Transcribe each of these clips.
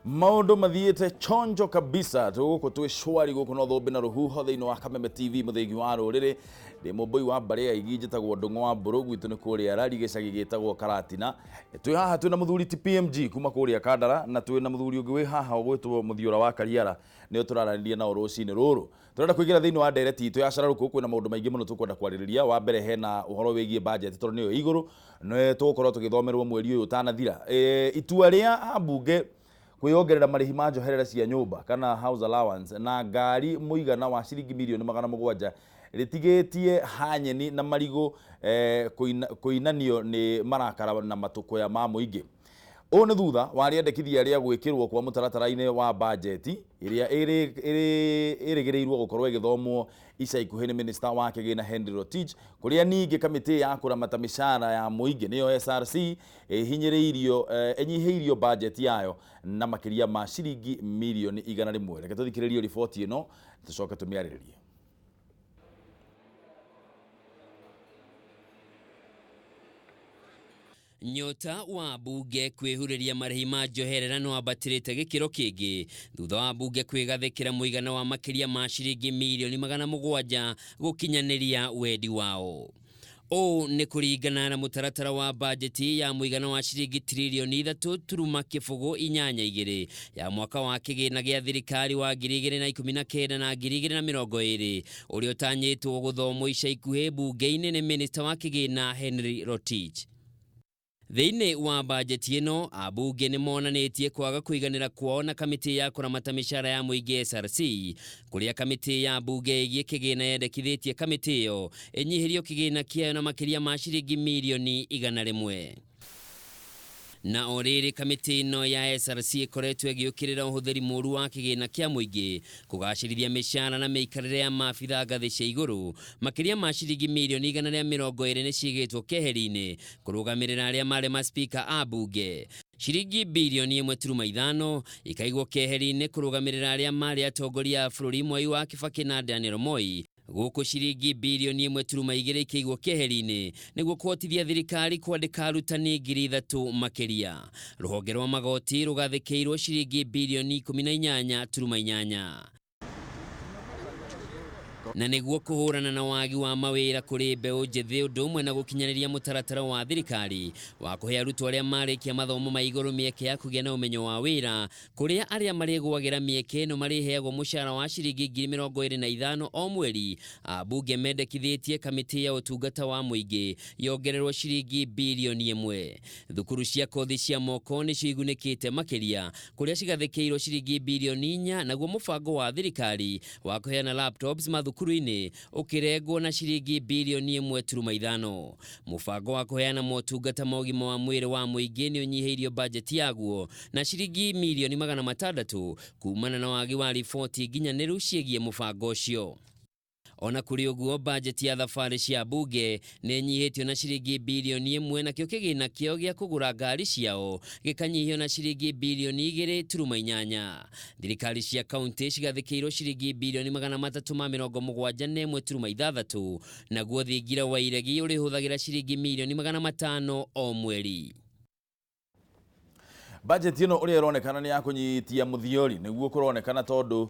Maũndũ mathiĩte chonjo kabisa, tũgũkũ twĩ shwari gũkũ no thũmbĩ na rũhuho thĩinĩ wa Kameme TV, mũthĩgi wa rũrĩrĩ. Ndĩ mũmbũi wa mbarĩ ya igi, njĩtagwo Ndũng'ũ wa Mbũrũ, gwitũ nĩ kũrĩa Rari, gĩcagi gĩtagwo Karatina. Twĩ haha twĩna mũthuri ti PMG kuma kũrĩa Kandara, na twĩna mũthuri ũngĩ wĩ haha ũgwĩtwo Mũthiũra wa Kariara, nĩo tũraranĩria nao rũcinĩ rũrũ. Tũrenda kũingĩra thĩinĩ wa ndereti itũ ya cara rũkũ, kwĩna maũndũ maingĩ mũno tũkwenda kwarĩrĩria. Wa mbere hena ũhoro wĩgiĩ budget tondũ nĩyo ĩ igũrũ, nĩ tũgũkorwo tũgĩthomerwo mweri ũyũ ũtanathira. Itua rĩa ambunge kwĩyongerera marĩhi ma njoherera cia nyũmba kana house allowance na ngari mũigana wa ciringi mirioni 700 rĩtigĩtie hanyeni na marigũ kũinanio nĩ marakara na matũkũya ma mũingĩ. Ũũ nĩ thutha wa rĩendekithia rĩa gwĩkĩrwo kwa mũtaratara-inĩ wa bajeti ĩrĩa ĩrĩgĩrĩirwo gũkorwo ĩgĩthomwo ica ikuhĩ nĩ minista wa kĩgĩna Henry Rotich, kũrĩa ningĩ kamĩtĩ ya kũramata mĩcara ya mũingĩ nĩyo SRC ĩhinyĩrĩirio ĩnyihĩirio bajeti yayo na makĩria ma ciringi mirioni 100. Reke tũthikĩrĩrie riboti ĩno tũcoke tũmĩarĩrĩrie. Nyota wa mbunge kwĩhurĩria marĩhi ma njoherera nĩ wambatĩrĩte gĩkĩro kĩngĩ thutha wa mbunge kwĩgathĩkĩra mũigana wa makĩria ma ciringi mirioni 700 gũkinyanĩria wendi wao. Ũũ nĩ kũringana na mũtaratara wa bajeti ya mũigana wa ciringi tririoni 3.082 ya mwaka wa kĩgĩna gĩa thirikari wa 2019 na 2020 ũrĩa ũtanyĩtwo gũthomwo ica ikuhĩ mbunge-inĩ nĩ minista wa kĩgĩna Henry Rotich. Thĩinĩ wa bajeti ĩno, ambunge nĩ monanĩtie kwaga kũiganĩra kwao na kamĩtĩ ya kũramata mĩcara ya mũingĩ SRC, kũrĩa kamĩtĩ ya mbunge ĩgiĩ kĩgĩna yendekithĩtie kamĩtĩ ĩyo ĩnyihĩrio kĩgĩna kĩayo na makĩria ma ciringi mirioni 100. Na o rĩrĩ kamĩtĩ ĩno ya SRC ĩkoretwo ĩgĩũkĩrĩra ũhũthĩri mũru wa kĩgĩna kĩa mũingĩ kũgacĩrithia mĩcara na mĩikarĩre ya maabitha ngathĩ cia igũrũ, makĩria ma ciringi mirioni 120 nĩ ciigĩtwo keheri-inĩ kũrũgamĩrĩra arĩa marĩ maspika a mbunge. Ciringi birioni 1.5 ikaigwo keheri-inĩ kũrũgamĩrĩra arĩa marĩ atongoria a bũrũri Mwai wa Kibaki na Daniel Moi, gũkũ ciringi birioni 1.2 ikĩigwo keheri-inĩ nĩguo kũhotithia thirikari kwandĩka arutani 3,000 makĩria. Rũhonge rwa magoti rũgathĩkĩirwo ciringi birioni 18.8. Na nĩguo kũhũrana na wagi wa mawĩra kũrĩ mbeũ njĩthĩ ũndũ ũmwe na gũkinyanĩria mũtaratara wa thirikari wa kũhe arutwo arĩa marĩkia mathomo ma igũrũ mĩeke ya kũgĩa na ũmenyo wa wĩra, kũrĩa arĩa marĩgũagĩra mĩeke ĩno marĩheagwo mũcara wa ciringi 25,000 o mweri, ambunge mendekithĩtie kamĩtĩ ya ũtungata wa mũingĩ yongererwo ciringi birioni 1. Thukuru cia kothi cia moko nĩcio igunĩkĩte makĩria, kũrĩa cigathĩkĩirwo ciringi birioni 4, naguo mũbango wa thirikari wa kũheana laptops mathukuru-inĩ ũkĩrengwo na ciringi birioni 1.5. Mũbango wa kũheana motungata ma ũgima wa mwĩrĩ wa mũingĩ nĩ ũnyihĩirio bajeti yaguo na ciringi mirioni 600 kumana na wagi wa riboti nginyanĩru ciĩgiĩ mũbango ũcio. Ona kũrĩ ũguo, bajeti ya thabarĩ cia mbunge nĩ ĩnyihĩtio na ciringi birioni 1, nakĩo kĩgĩna kĩao gĩa kũgũra ngari ciao gĩkanyihio na ciringi birioni 2.8. Thirikari cia kaunti cigathĩkĩirwo ciringi birioni 371.6, naguo thingira wa iregi ũrĩhũthagĩra ciringi mirioni 500 o mweri. Budget ĩno ũrĩa ĩronekana nĩ ya kũnyitia mũthiori, nĩguo kũronekana tondũ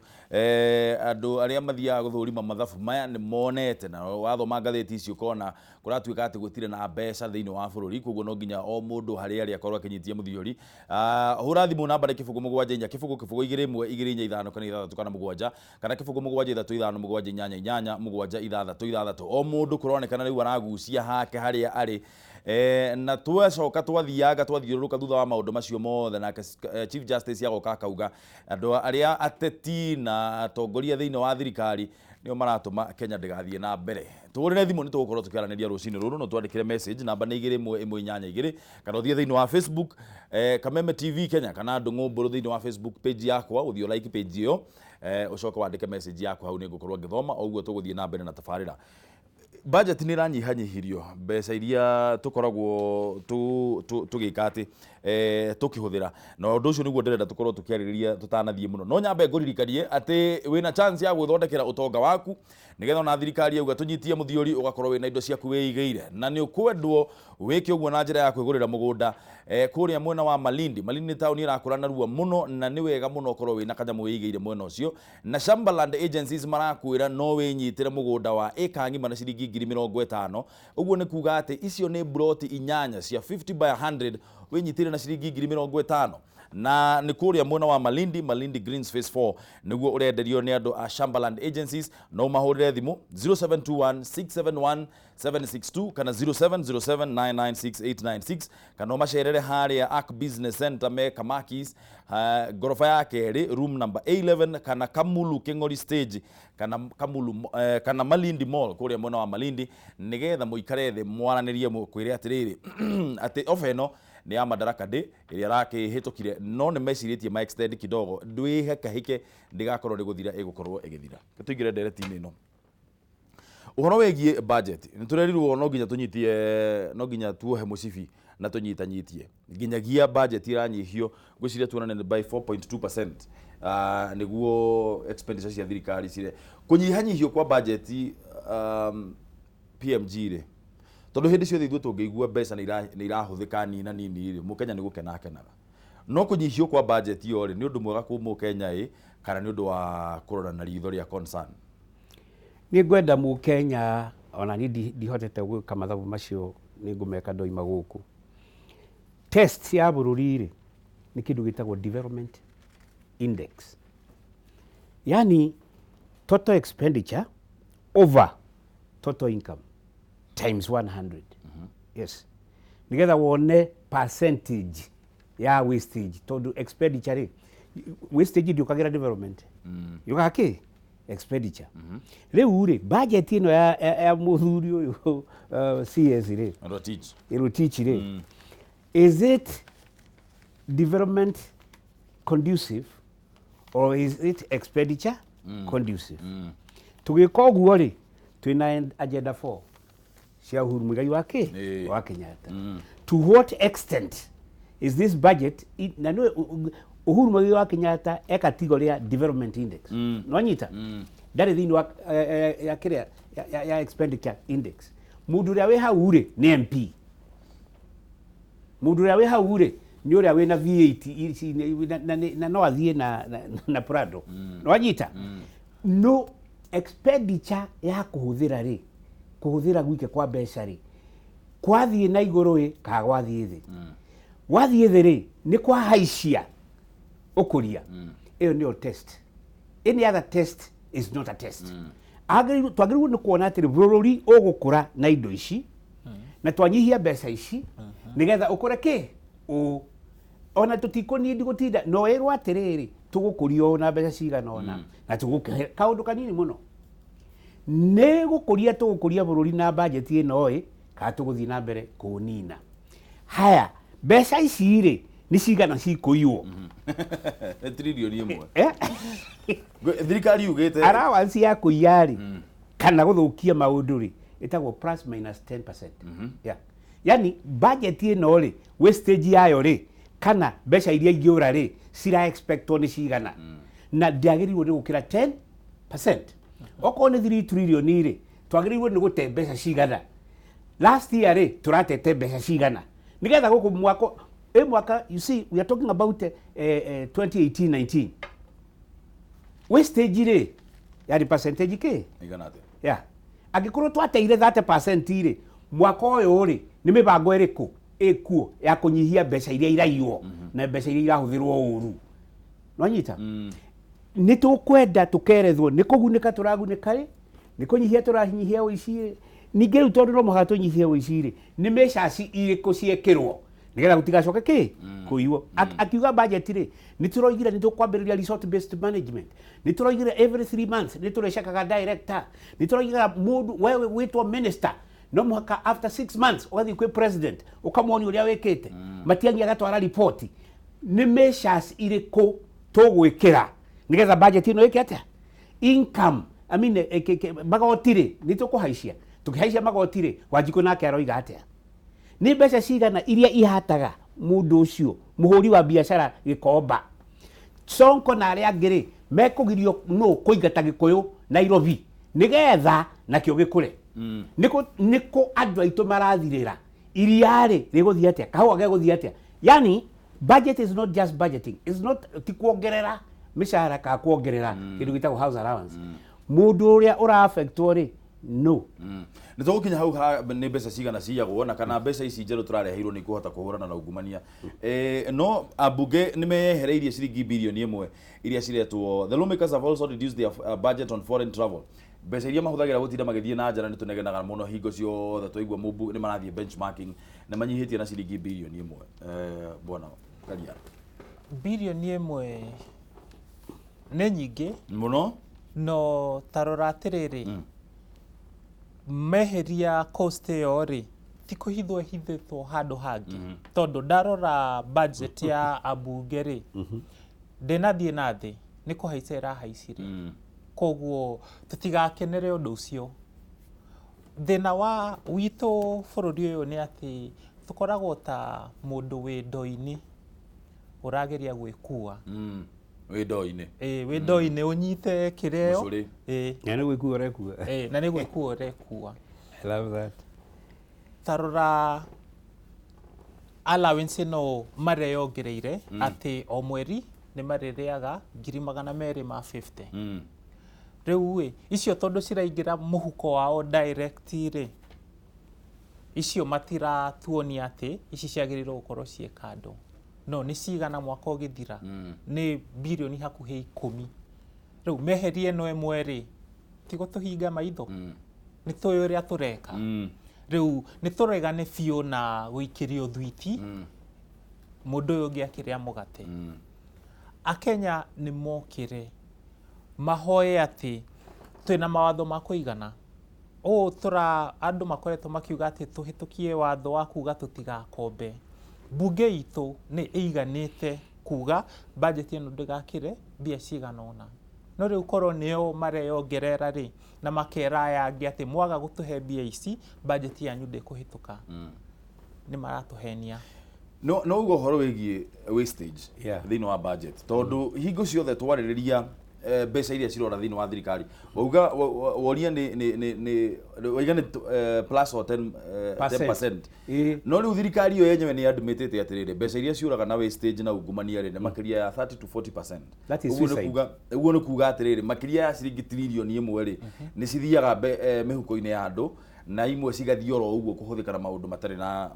andũ arĩa mathiaga gũthũrima mathabu maya nĩ monete, na wathoma ngathĩti ici ũkona kũratuĩka atĩ gũtirĩ na mbeca thĩinĩ wa bũrũri, koguo no nginya o mũndũ harĩa arĩ akorwo akĩnyitia mũthiori. Hũra thimũ namba nĩ 0 7 4 0 0 2 1 2 4 5 kana 6 kana 7 kana 0 7 3 5 7 8 8 7 6 6. O mũndũ kũronekana rĩu aragucia hake harĩa arĩ. Na twacoka twathianga twathiũrũrũka thutha wa maũndũ macio mothe, nake Chief Justice agoka akauga andũ arĩa ateti na atongoria thĩinĩ wa thirikari nĩo maratũma Kenya ndĩgathiĩ na mbere. Tũhũrĩre thimũ nĩ tũgũkorwo tũkĩaranĩria rũcinĩ rũrũ, no twandĩkĩre message namba nĩ 2 1 1 8 2, kana ũthiĩ thĩinĩ wa Facebook Kameme TV Kenya kana Ndũng'ũ Mbũrũ thĩinĩ wa Facebook page yakwa, ũthiĩ like page ĩyo, ũcoke wandĩke message yaku hau, nĩ ngũkorwo ngĩthoma o ũguo tũgũthiĩ na mbere na tabarĩra. Budget nĩ ĩranyihanyihirio mbeca iria tũkoragwo tũgĩka atĩ tũkĩhũthĩra, na ũndũ ũcio nĩguo ndĩrenda tũkorwo tũkĩarĩrĩria tũtanathiĩ mũno. No nyambe ngũririkanie atĩ wĩna chance ya gwĩthondekera ũtonga waku, nĩgetha ona thirikari yauga tũnyitie mũthiori ũgakorwo wĩna indo ciaku wĩigĩire, na nĩ ũkwendwo wĩke ũguo na njĩra ya kwĩgũrĩra mũgũnda kũrĩa mwena wa Malindi. Malindi nĩ taũni ĩrakũra narua mũno, na nĩ wega mũno ũkorwo wĩna kanyamũ wĩigĩire mwena ũcio. Na Shamba Land Agencies marakwĩra no wĩnyitĩre mũgũnda wa ĩka ng'ima na ciringi 50,000. Ũguo nĩ kuga atĩ icio nĩ mburoti 8 cia 50 by 100 wĩnyitĩre na ciringi 50,000, na nĩ kũrĩa mwena wa Malindi, Malindi Greens Phase 4 nĩguo ũrenderio nĩ andũ a Shamba Land Agencies. No mahũrĩre thimũ 0721 671 762 kana 0707 996 896, kana ũmacerere harĩa Ark Business Center me Kamakis, ngoroba ya kerĩ, room number A11, kana Kamulu Kĩng'ori stage, kana Kamulu, kana Malindi Mall kũrĩa mwena wa Malindi, nĩgetha mũikare thĩ mwaranĩrie, mũkwĩre atĩrĩrĩ atĩ ofa ĩno nĩ ya Madaraka Day ĩrĩa ĩrakĩhĩtũkire, no nĩ mecirĩtie ma extend kidogo, ndwĩhekahĩke ndĩgakorwo nĩ gũthira ĩgũkorwo ĩgĩthira. Tũingĩre ndereti-inĩ ĩno, ũhoro wĩgiĩ budget. Nĩ tũrerirwo no nginya tũnyitie, no nginya tuohe mũcibi na tũnyitanyitie nginyagia budget iranyihio. Ngwĩciria tuonane nĩ by 4.2% nĩguo expenditure cia thirikari cire kũnyihanyihio kwa budget. PMG rĩ, tondũ hĩndĩ ciothe ithuĩ tũngĩigua mbeca nĩ irahũthĩka nini na nini rĩ, mũkenya nĩ gũkena akenaga. No kũnyihio kwa budget ĩyo rĩ, nĩ ũndũ mwega kwĩ mũkenya ĩ, kana nĩ ũndũ wa kũrora na ritho rĩa concern? Nĩ ngwenda mũkenya, ona niĩ ndihotete gwĩka mathabu macio, nĩ ngũmeka ndoima gũkũ. Test ya bũrũri rĩ, nĩ kĩndũ gĩtagwo development index, yani total expenditure over total income times 100. Yes, nigetha wone percentage ya wastage, tondu expenditure rĩ, wastage ndiũkagĩra development, yũkaga kĩ expenditure. Rĩu rĩ, budget ĩno ya mũthuri ũyũ CS rĩ, Rotich. Rotich rĩ, is it development conducive or is it expenditure conducive? Tũgĩka ũguo rĩ, twĩna agenda 4 cia Uhuru Muigai wa kĩ wa Kenyatta. To what extent is this budget na nĩ Uhuru Muigai wa Kenyatta e category ya development index, no nyita ndarĩ thĩinĩ wa ya kĩrĩa ya expenditure index. Mũndũ ũrĩa wĩ hau rĩ nĩ MP, mũndũ ũrĩa wĩ hau rĩ nĩ ũrĩa wĩna V8 na no athiĩ na Prado. Nwanyita no expenditure ya kũhũthĩra rĩ, kũhũthĩra gwike kwa mbeca rĩ, kwathiĩ na igũrũ ĩ kana gwathiĩ thĩ? Gwathiĩ thĩ rĩ, nĩ kwahaicia ũkũria. Ĩyo nĩyo test. Any other test is not a test. Twagĩrĩirwo nĩ kuona atĩrĩ, bũrũri ũgũkũra na indo ici na twanyihia mbeca ici nĩgetha ũkũre kĩ ũ ona tũtikũnindi gũtinda no ĩrwo atĩrĩrĩ, tũgũkũria ũũ na mbeca cigana ũna na tũgũkĩhe kaũndũ kanini mũno. Nĩ gũkũria tũgũkũria bũrũri na bajeti ĩno ĩ, kana tũgũthiĩ na mbere kũũnina? Haya, mbeca ici rĩ, nĩ cigana cikũiywo? Nĩ 1 trillion. Eh? Thirikari yugĩte Allowance ya kũiya rĩ, kana gũthũkia maũndũ rĩ, ĩtagwo plus minus 10%. Yeah. Yani budget ĩno rĩ, wastage yayo rĩ, kana mbeca iria ingĩũra rĩ, cira expectwo nĩ cigana, na ndĩagĩrĩirwo nĩ gũkĩra 10%. Okorwo nĩ 3 trillion rĩ, twagĩrĩirwo nĩ gũte mbeca cigana? Last year rĩ, tũratete mbeca cigana nĩgetha gũkũ mwaka ĩ mwaka? You see, we are talking about 2018-19. Wastage rĩ, yarĩ percentage kĩ? Igana atĩa? Yeah. Angĩkorwo twateire 30% rĩ, mwaka ũyũ rĩ, nĩ mĩbango ĩrĩkũ ĩkuo ya kũnyihia mbeca iria iraiywo na mbeca iria irahũthĩrwo ũru? Nwanyita nĩ tũkwenda tũkerethwo nĩ kũgunĩka tũragunĩka rĩ, nĩ kũnyihia tũranyihia ũici rĩ? Ningĩ rĩu, tondũ no mũhaka tũnyihie ũici rĩ, nĩ mecaci irĩkũ ciekĩrwo nĩgetha gũtigacoke kĩ kũiywo? Akiuga budget rĩ, nĩ tũroigire nĩ tũkwambĩrĩria resort based management, nĩ tũroigire every 3 months nĩ tũrecekaga director, nĩ tũroigire mũndũ wewe wĩtwo minister no mũhaka after 6 months ũgathiĩ kwĩ president ũkamwonia ũrĩa wĩkĩte. Matiang'i agatwara riboti. Nĩ measures irĩkũ tũgwĩkĩra nĩgetha budget ĩno ĩke atĩa? Income, I mean, magoti rĩ, nĩ tũkũhaicia? Tukihaicia magoti rĩ, Wanjikũ nake aroiga atĩa? Nĩ mbeca cigana iria ihataga mũndũ ũcio mũhũri wa biacara Gĩkomba? Sonko na arĩa angĩ rĩ, mekũgirio nũ kũingata Gĩkũyũ Nairobi nĩgetha nakĩo gĩkũre? Nĩkũ andũ aitũ marathirĩra? Iria rĩ rĩgũthiĩ atĩa? Kahũa gegũthiĩ atĩa? Yani budget is not just budgeting. It's not ti kuongerera mĩcara ka kuongerera kĩndũ gĩtagwo house allowance. Mũndũ ũrĩa ũra-affectwo rĩ, no. Nĩ tũgũkinya hau ha nĩ mbeca cigana ciyagwo na kana mbeca ici njerũ tũrareheirwo nĩ ikũhota kũhũrana na ungumania. No ambunge nĩ meyehereirie ciringi birioni 1 iria ciretwo. The lawmakers have also reduced their budget on foreign travel. Mbeca iria mahũthagĩra gũtinda magĩthiĩ na nja, na nĩ tũnegenaga mũno hingo ciothe twaigua mũmbunge nĩ marathiĩ benchmarking, nĩ manyihĩtie na ciringi birioni 1. Bwana Karia. Birioni 1 nĩ nyingĩ. Mũno. No tarora atĩrĩrĩ, meheria cost ĩyo rĩ, ti kũhithwo ĩhithĩtwo handũ hangĩ? Tondũ ndarora budget ya ambunge rĩ, ndĩnathiĩ na thĩ, nĩ kũhaica ĩrahaicire. Koguo tũtigakenere ũndũ ũcio. Thĩna wa witũ bũrũri ũyũ nĩ atĩ tũkoragwo ta mũndũ wĩ ndoo-inĩ ũrageria gwĩkua. Wĩ ndoo-inĩ. Ĩĩ, wĩ ndoo-inĩ ũnyite kĩrĩa ĩyo. Mũcũrĩ. Ĩĩ. Na nĩ gwĩkua ũrekua. Ĩĩ, na nĩ gwĩkua ũrekua. I love that. Tarora allowance ĩno mareyongereire atĩ o mweri nĩ marĩrĩaga 250,000. Rĩu ĩ icio tondũ ciraingĩra mũhuko wao direct rĩ, icio matiratuonia atĩ ici ciagĩrĩirwo gũkorwo ciĩ kando. No nĩ cigana mwaka ũgĩthira? Nĩ birioni hakuhĩ 10. Rĩu meherie ĩno ĩmwe rĩ, ti gũtũhinga maitho? Nĩ tũĩ ũrĩa tũreka. Rĩu nĩ tũregane biũ na gũikĩrio thwiti mũndũ ũyũ ũngĩ akĩrĩa mũgate. Akenya nĩ mokĩre mahoe atĩ twĩna mawatho ma kũigana ũũ tũra andũ makoretwo makiuga atĩ tũhĩtũkie watho wa kuga tũtigakombe. Bunge itũ nĩ ĩiganĩte kuga budget ĩno ndĩgakĩre mbia cigana ũna, no rĩu korwo nĩo mareyongerera rĩ, na makera aya angĩ atĩ mwaga gũtũhe mbia ici, budget yanyu ndĩkũhĩtũka, nĩ maratũhenia. No uga ũhoro wĩgiĩ wastage thĩinĩ wa budget, tondũ hingo ciothe twarĩrĩria mbeca iria cirora thĩinĩ wa thirikari, wauga woria nĩ waiga nĩ plus or 10 Percent. 10%. Ĩĩ. No rĩu thirikari ĩyo yenyewe nĩ admitĩte atĩrĩrĩ, mbeca iria ciũraga na wastage na ungumania rĩ, nĩ makĩria ya 30 to 40%. That is Ũguo nĩ suicide. Ũguo nĩ kuga atĩrĩrĩ, makĩria ya ciringi tiririoni 1 rĩ, nĩ cithiaga mĩhuko-inĩ ya andũ, na imwe cigathiĩ oro ũguo kũhũthĩka na maũndũ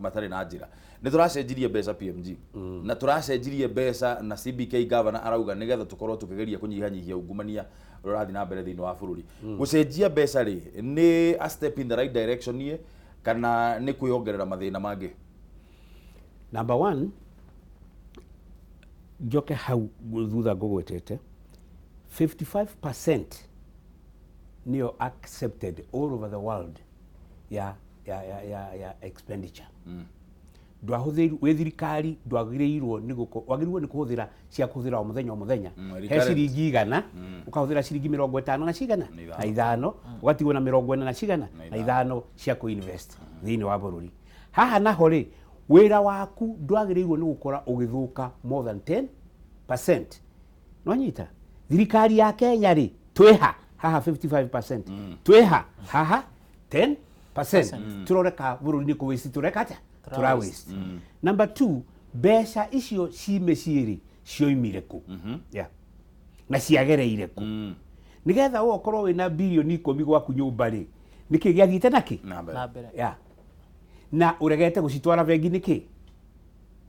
matarĩ na njĩra. Nĩ tũracenjirie mbeca PMG, na tũracenjirie mbeca na CBK governor arauga nĩgetha tũkorwo tũkĩgeria kũnyihanyihia ungumania ũrĩa ũrathiĩ na mbere thĩinĩ wa bũrũri. Gũcenjia mbeca rĩ, nĩ a step in the right direction ĩ, kana nĩ kwĩongerera mathĩna mangĩ? Number one, njoke hau thutha ngũgwetete, 55% nĩyo accepted all over the world ya expenditure. Ndwahũthĩirwo wĩ thirikari, ndwagĩrĩirwo nĩ wagĩrĩirwo nĩ kũhũthĩra cia kũhũthĩra o mũthenya o mũthenya. He Recurrent. ciringi 100, ũkahũthĩra ciringi 50 na cigana? Na ithano. Na ithano, ũgatigwo na 40 na cigana? Na Na ithano cia kũ-invest thĩinĩ wa bũrũri. Haha naho rĩ, wĩra waku ndwagĩrĩirwo nĩ gũkora ũgĩthũka more than 10%. Nwanyita thirikari ya Kenya rĩ, twĩha haha 55%, twĩha haha 10%, turore ka bũrũri nĩ kũ waste, tũreka atĩa? Tũra waste. Number two, mbeca icio ci mĩciĩ rĩ, cioimire kũ? Yeah. Na ciagereire kũ? Nĩgetha we ũkorwo wĩna birioni 10 gwaku nyũmba rĩ, nĩkĩ gĩathiĩte nakĩ Na mbere. Na mbere. Yeah. Na ũregete gũcitwara bengi nĩkĩ?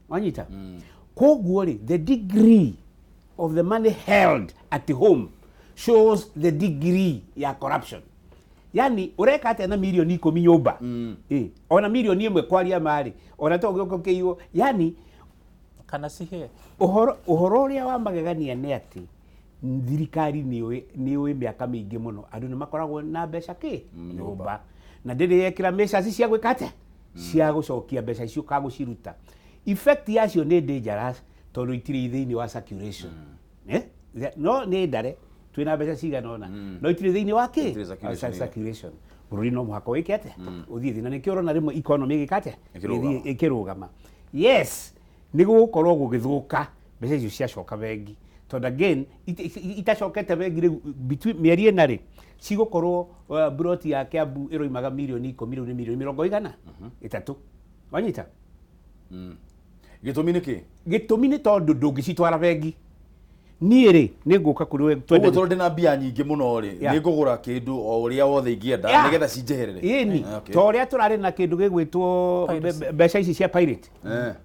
Wanyita? Koguo rĩ, the degree of the money held at home shows the degree ya corruption. Yani ũreka atĩa na mirioni 10 nyũmba? Ĩ, ona mirioni 1 kwaria marĩ ona to gĩũka kĩiywo, yani Kana cihe. Ũhoro ũrĩa wa magegania nĩ atĩ thirikari nĩ yũĩ mĩaka mĩingĩ mũno andũ nĩ makoragwo na mbeca kĩ nyũmba, na ndĩrĩ yekĩra measures cia gwĩka atĩa, cia gũcokia mbeca icio ka gũciruta. Effect yacio nĩ dangerous tondũ itirĩ thĩinĩ wa circulation. Eh? No nĩ ndare. Twĩna mbeca cigana ũna, no itirĩ thĩinĩ wa kĩ? Itirĩ circulation. Circulation. Bũrũri no mũhaka wĩke atĩa? Ũthiĩ thĩ, na nĩkĩo ũrona rĩmwe economy ĩgĩka atĩa? Ĩkĩrũgama. Ĩgĩthiĩ- ĩkĩrũgama. Yes, nĩ gũgũkorwo gũgĩthũka mbeca icio ciacoka bengi, tondũ again itacokete bengi rĩu between mĩeri 4 rĩ, cigũkorwo broti ya Kiambu ĩroimaga mirioni 10, rĩu nĩ mirioni 30. Wanyita? Gĩtũmi nĩ kĩ? Gĩtũmi nĩ tondũ ndũngĩcitwara bengi. Niĩ rĩ, nĩ ngũka kũrĩ we Ũguo twende. tondũ ndĩna mbia nyingĩ mũno rĩ, nĩ ngũgũra kĩndũ o ũrĩa wothe ingĩenda nĩgetha cinjeherere. Ĩni. Okay. Ta ũrĩa tũrarĩ na kĩndũ gĩgwĩtwo Piracy. mbeca ici cia pirate.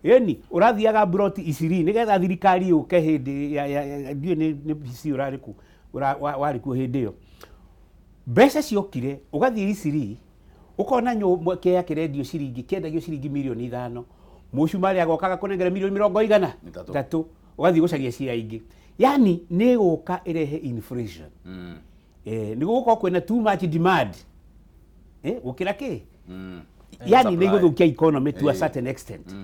Ĩni, ũrathiaga broti iciri nĩgetha thirikari yũke hĩndĩ ndiũĩ nĩ PC ũrarĩ ku warĩ kuo hĩndĩ ĩyo. Mbeca ciokire, ũgathiĩ iciri ũkona nyũmba kĩea kĩrendio ciringi, kĩendagio ciringi mirioni 5, mũcumarĩ agokaga kũnengera mirioni mĩrongo igana 3. 3, ũgathiĩ gũcaria cia ingĩ. Yani nĩ ĩgũka ĩrehe inflation. Nĩ gũgũkorwo kwĩna too much demand gũkĩra kĩ, yani nĩ Supply. igũthũkia economy to a certain extent.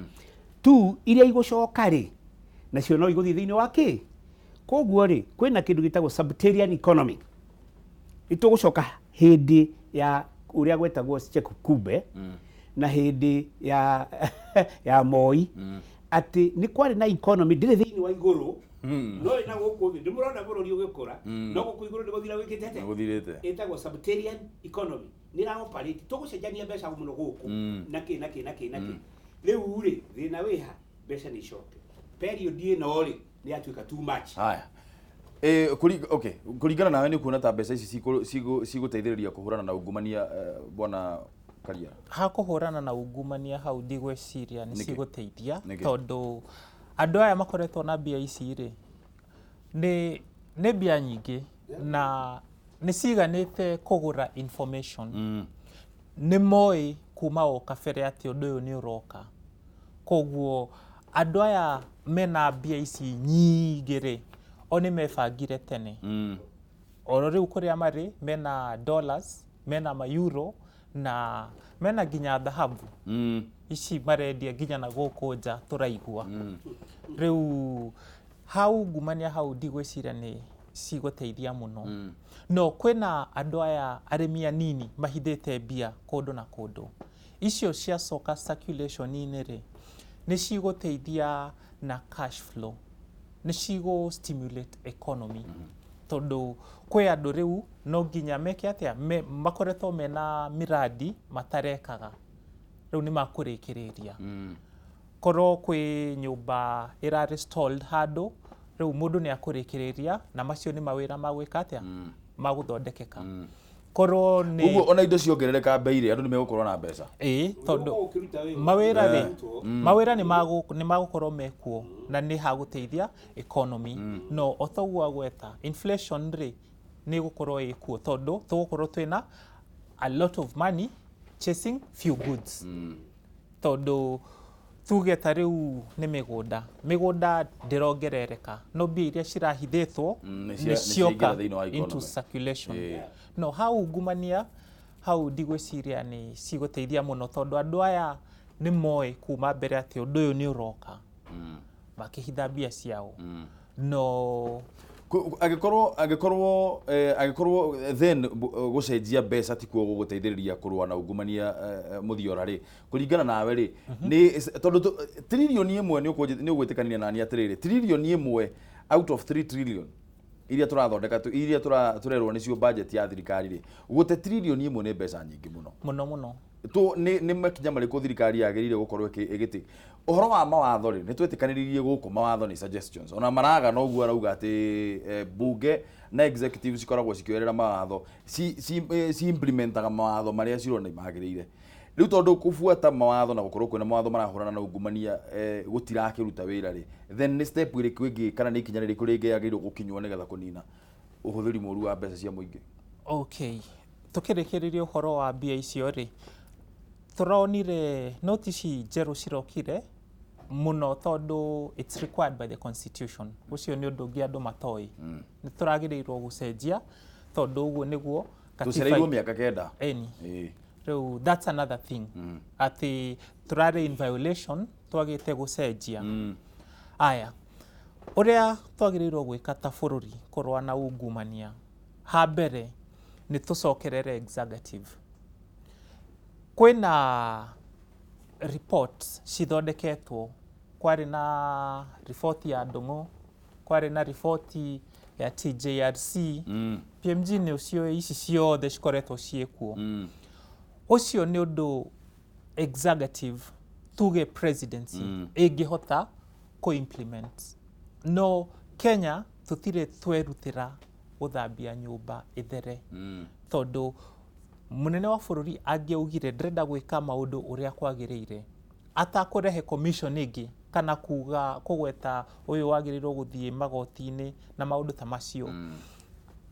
Tu iria igũcoka rĩ, nacio no igũthiĩ thĩinĩ wa kĩ. Koguo rĩ, kwĩna kĩndũ gĩtagwo subterranean economy. Nĩtũgũcoka hĩndĩ ya ũrĩa gwetagwo Cheikh Kumbe na hĩndĩ ya Moi, atĩ nĩ kwarĩ na economy ndĩrĩ thĩinĩ wa igũrũ, no ĩna gũkũ thĩ. Ndĩmũrona bũrũri ũgĩkũra, no gũkũ igũrũ nĩ gũthira wĩkĩte atĩa? Gũthirĩte. Ĩtagwo subterranean economy, nĩ ĩra operate. Tũgũcenjania mbeca mũno gũkũ na kĩ na kĩ na kĩ na kĩ. Rĩu rĩ, thĩna wĩha, mbeca nĩ icoke period ĩno rĩ, nĩ yatuĩka too much. Haya. Okay, kũringana nawe nĩ ũkuona ta mbeca ici cigũteithĩrĩria kũhũrana na ungumania, bwana Karia? Hakũhũrana na ungumania hau ndigwĩciria nĩ Nĩkĩ? cigũteithia. Nĩkĩ? Tondũ andũ aya makoretwo na mbia ici rĩ, nĩ mbia nyingĩ na nĩ ciganĩte kũgũra information. Nĩ moĩ kuma o kabere atĩ ũndũ ũyũ nĩ ũroka, koguo andũ aya mena mbia ici nyingĩ rĩ, o nĩ mebangire tene. Oro rĩu kũrĩa marĩ mena dollars, mena ma-euro na mena nginya thahabu ici marendia nginya na gũkũ nja tũraigua. Rĩu hau ngumania hau ndigwĩciria nĩ cigũteithia mũno. No kwĩna andũ aya arĩmi anini mahithĩte mbia kũndũ na kũndũ, icio ciacoka circulation-inĩ rĩ, nĩ cigũteithia na cash flow, nĩ cigũ stimulate economy, tondũ kwĩ andũ rĩu no nginya meke atĩa, makoretwo mena miradi matarekaga, rĩu nĩ makũrĩkĩrĩria. Korwo kwĩ nyũmba ĩrarĩ stalled handũ, rĩu mũndũ nĩ akũrĩkĩrĩria, na macio nĩ mawĩra ma gwĩka atĩa, ma gũthondekeka. Korwo nĩ Ũguo ona indo ciongerereka mbei rĩ, andũ nĩ megũkorwo na mbeca? Ĩĩ, tondũ Ũkĩruta wĩra. Mawĩra rĩ, mawĩra nĩ magũkorwo mekuo na nĩ hagũteithia economy. No o toguo agweta inflation rĩ, nĩ ĩgũkorwo ĩkuo, tondũ tũgũkorwo twĩna a lot of money chasing few goods. Tondũ tuge ta rĩu nĩ mĩgũnda ndĩrongerereka, no mbia iria cirahithĩtwo nĩ nĩ ciaingĩra cioka thĩinĩ wa into economy. circulation. No hau ungumania hau ndigwĩciria nĩ cigũteithia mũno, tondũ andũ aya nĩ moĩ kuma mbere atĩ ũndũ ũyũ nĩ ũroka, makĩhitha mbia ciao no Angĩkorwo then gũcenjia mbeca tikuo gũgũteithĩrĩria kũrũa na ungumania, mũthiora rĩ, kũringana nawe rĩ, nĩ tondũ 1 trillion nĩ ũgwĩtĩkania nani atĩrĩrĩ, 1 trillion out of 3 trillion iria tũrathondeka iria tũrerwo nĩcio budget ya thirikari rĩ, gũte 1 trillion nĩ mbeca nyingĩ mũno. Mũno mũno. Tu nĩ makinya marĩkũ thirikari yagĩrĩire gũkorwo ĩgĩtĩ ũhoro wa mawatho rĩ? Nĩ twĩtĩkanĩririe gũkũ mawatho nĩ suggestions, ona maraga noguo arauga atĩ bunge na executive cikoragwo cikĩoerera mawatho, ci implementaga mawatho marĩa cirona magĩrĩire. Rĩu tondũ kũbuata mawatho na gũkorwo kwĩna mawatho marahũrana na ungumania gũtirakĩruta wĩra rĩ, then nĩ step ĩrĩkũ ĩngĩ kana nĩ ikinya rĩrĩkũ rĩngĩ yagĩrĩirwo gũkinywo nĩgetha kũnina ũhũthĩri mũru wa mbeca cia mũingĩ? Okay, tukĩrĩkĩrĩria ũhoro wa mbia icio rĩ, tũronire noti ici njerũ cirokire mũno tondũ it's required by the constitution. Ũcio nĩ ũndũ ũngĩ andũ matoĩ. Nĩ tũragĩrĩirwo gũcenjia tondũ ũguo nĩguo katiba. Tũcereirwo mĩaka 9. Ĩni. Rĩu that's another thing, atĩ tũrarĩ in violation twagĩte gũcenjia. Aya, ũrĩa twagĩrĩirwo gwĩka ta bũrũri kũrũa na ungumania. Ha mbere nĩ tũcokerere executive. Kwĩna reports cithondeketwo, kwarĩ na riboti ya Ndung'u, kwarĩ na riboti ya TJRC. PMG nĩ ũcio, ici ciothe cikoretwo ciĩkuo. Ũcio nĩ ũndũ executive, tuge presidency, ĩngĩhota kũ-implement. No Kenya tũtirĩ twerutĩra gũthambia nyũmba ĩthere, tondũ mũnene wa bũrũri angĩaugire ndĩrenda gwĩka maũndũ ũrĩa kwagĩrĩire, atakũrehe commission ĩngĩ kana kuga kũgweta ũyũ wagĩrĩirwo gũthiĩ magoti-inĩ na maũndũ ta macio,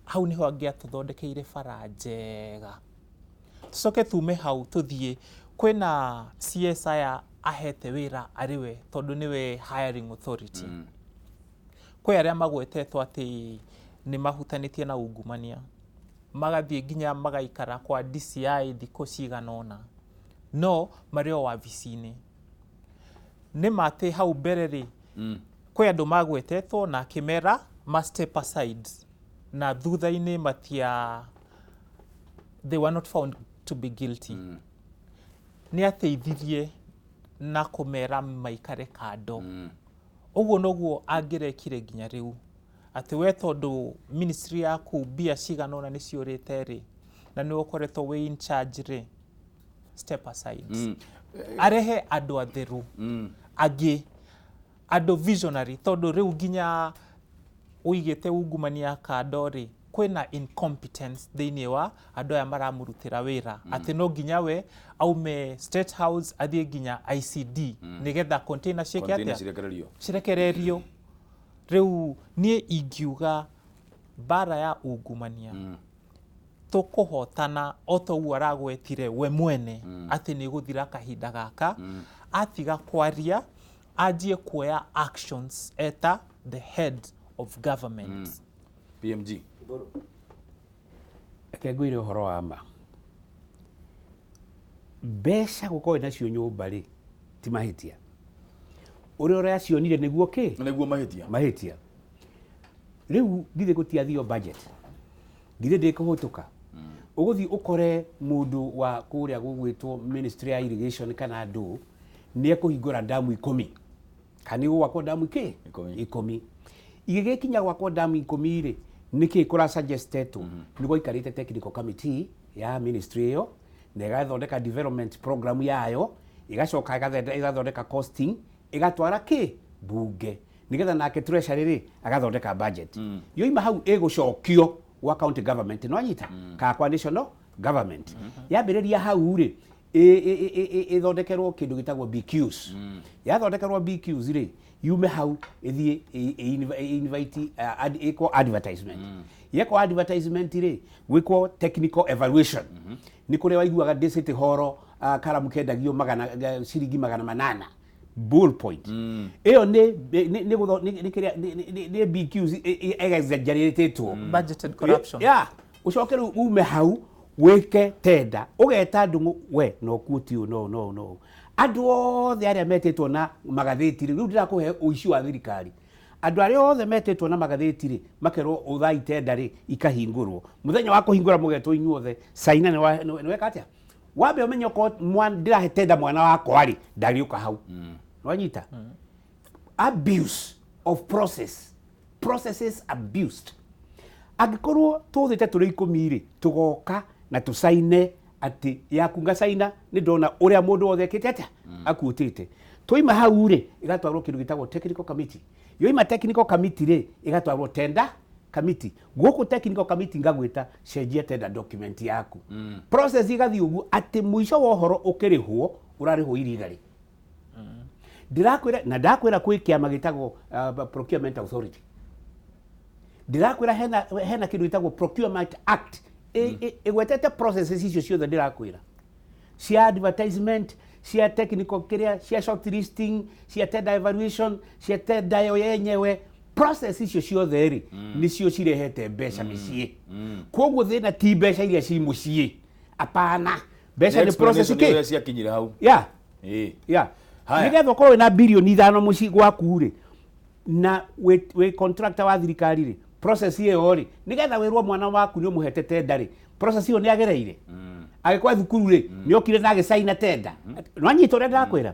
hau niho angĩatũthondekeire bara njega. Tũcoke tume hau tũthiĩ kwĩna CS aya ahete wĩra arĩ we, tondũ nĩwe hiring authority. Kwĩ arĩa magwetetwo atĩ nĩ mahutanĩtie na ungumania, magathiĩ nginya magaikara kwa DCI thikũ cigana ũna, no marĩ o wabici-inĩ. Nĩ ma atĩ hau mbere rĩ, kwĩ andũ magwetetwo na akĩmera ma step aside, na thutha-inĩ matia, they were not found to be guilty. Nĩ ateithirie na kũmera maikare kando. Ũguo noguo angĩrekire nginya rĩu, atĩ we tondũ ministry yaku mbia cigana ũna nĩ ciũrĩte rĩ, na nĩwe ũkoretwo wĩ in charge rĩ, step aside. Arehe andũ atheru angĩ, andũ visionary, tondũ rĩu nginya ũigĩte ungumania kando rĩ, kwĩna incompetence thĩinĩ wa andũ aya maramũrutĩra wĩra, atĩ no nginya we aume State House athiĩ nginya ICD nĩgetha container ciĩke Container atĩa? Cirekererio. Cirekererio. Rĩu niĩ ingiuga mbara ya ungumania tũkũhotana o ta ũguo aragwetire we mwene atĩ nĩ gũthira kahinda gaka. Atiga kwaria, anjie kuoya actions eta the head of government. PMG. Reke ngwĩre ũhoro wa ma. Mbeca gũkorwo nacio nyũmba rĩ, ti mahĩtia. Ũrĩa ũracionire nĩguo kĩ? Nĩguo mahĩtia. Mahĩtia. Rĩu githĩ gũtiathio budget, githĩ ndĩkũhĩtũka? Ũgũthiĩ ũkore mũndũ wa kũrĩa gũgwĩtwo ministry ya irrigation kana ndũ nĩ ekũhingũra ndamu 10, kana nĩ gwakwo ndamu kĩ? 10. 10. Igĩgĩkinya gwakwo ndamu 10 rĩ, nĩkĩ kũra suggestetwo? Nĩ gwaikarĩte technical committee ya ministry ĩyo na ĩgathondeka development program yayo, ĩgacoka ĩgathondeka costing, ĩgatwara kĩ bunge, nĩgetha nake treasury rĩ agathondeka budget. Yoima hau ĩgũcokio gwa county government, no anyita kana kwa national government. Yambĩrĩria hau rĩ, ĩthondekerwo kĩndũ gĩtagwo BQs. Yathondekerwo BQs rĩ, yume hau ĩthiĩ invite ĩkwo advertisement. Yekwo advertisement rĩ, gwĩkwo technical evaluation. Nĩ kũrĩa waiguaga ndĩ City Hall, karamu kendagio magana ciringi 800 ball point. Ĩyo nĩ nĩ kĩrĩa nĩ BQs exaggeratĩtwo. Budgeted corruption. Yeah, ucoke rĩu ume hau wĩke tenda, ũgeta Ndung'u we no kuoti ũyũ, no no no andũ othe arĩa metĩtwo na magathĩti rĩ, rĩu ndĩrakũhe ũici wa thirikari. Andũ arĩa othe metĩtwo na magathĩti rĩ, makerwo ũthai tenda rĩ ikahingũrwo. Mũthenya wa kũhingũra mũgetwo inyuothe, caina nĩ weka atĩa? Wambe ũmenye okorwo ndĩrahe tenda mwana wakwa rĩ, ndagĩũka hau. Nĩwanyita? Abuse of process, processes abused. Angĩkorwo tũthĩte tũrĩ 10 rĩ, tũgoka na tũcaine atĩ yaku ngacaina nĩ ndona ũrĩa mũndũ wothe ekĩte atĩa, akuĩtĩte. Twaima hau rĩ, ĩgatwarwo kĩndũ gĩtagwo technical committee. Yoima technical committee rĩ, ĩgatwarwo tender committee. Gũkũ technical committee ngagwĩta cenjia tender document yaku. Process ĩgathiĩ ũguo atĩ mũico wa ũhoro ũkĩrĩhwo ũrarĩhwo illegally. Ndĩrakwĩra na ndakwĩra kwĩ kĩama gĩtagwo procurement authority. Ndĩrakwĩra hena kĩndũ gĩtagwo Procurement Act ĩgwetete processes icio ciothe ndĩrakwĩra, cia advertisement, cia technical kĩrĩa, cia shortlisting, cia tender evaluation, cia tender yo yenyewe. Process icio ciothe rĩ, nĩcio cirehete mbeca mĩciĩ. Koguo thĩna ti mbeca iria ci mũciĩ, apana, mbeca nĩ process. Explanation ũrĩa Kĩ ciakinyire hau. Yeah. Yeah. Haya. Nĩgetha ũkorwo wĩna 5 bilioni mũciĩ gwaku rĩ, na wĩ contractor wa thirikari rĩ, Process ĩyo rĩ, nĩgetha wĩrwo mwana waku nĩ ũmũhete tenda rĩ, process ĩyo nĩ agereire. Agĩkwa thukuru rĩ, nĩ okire na agĩcaina tenda. Nĩwanyita ũrĩa ndĩrakwĩra?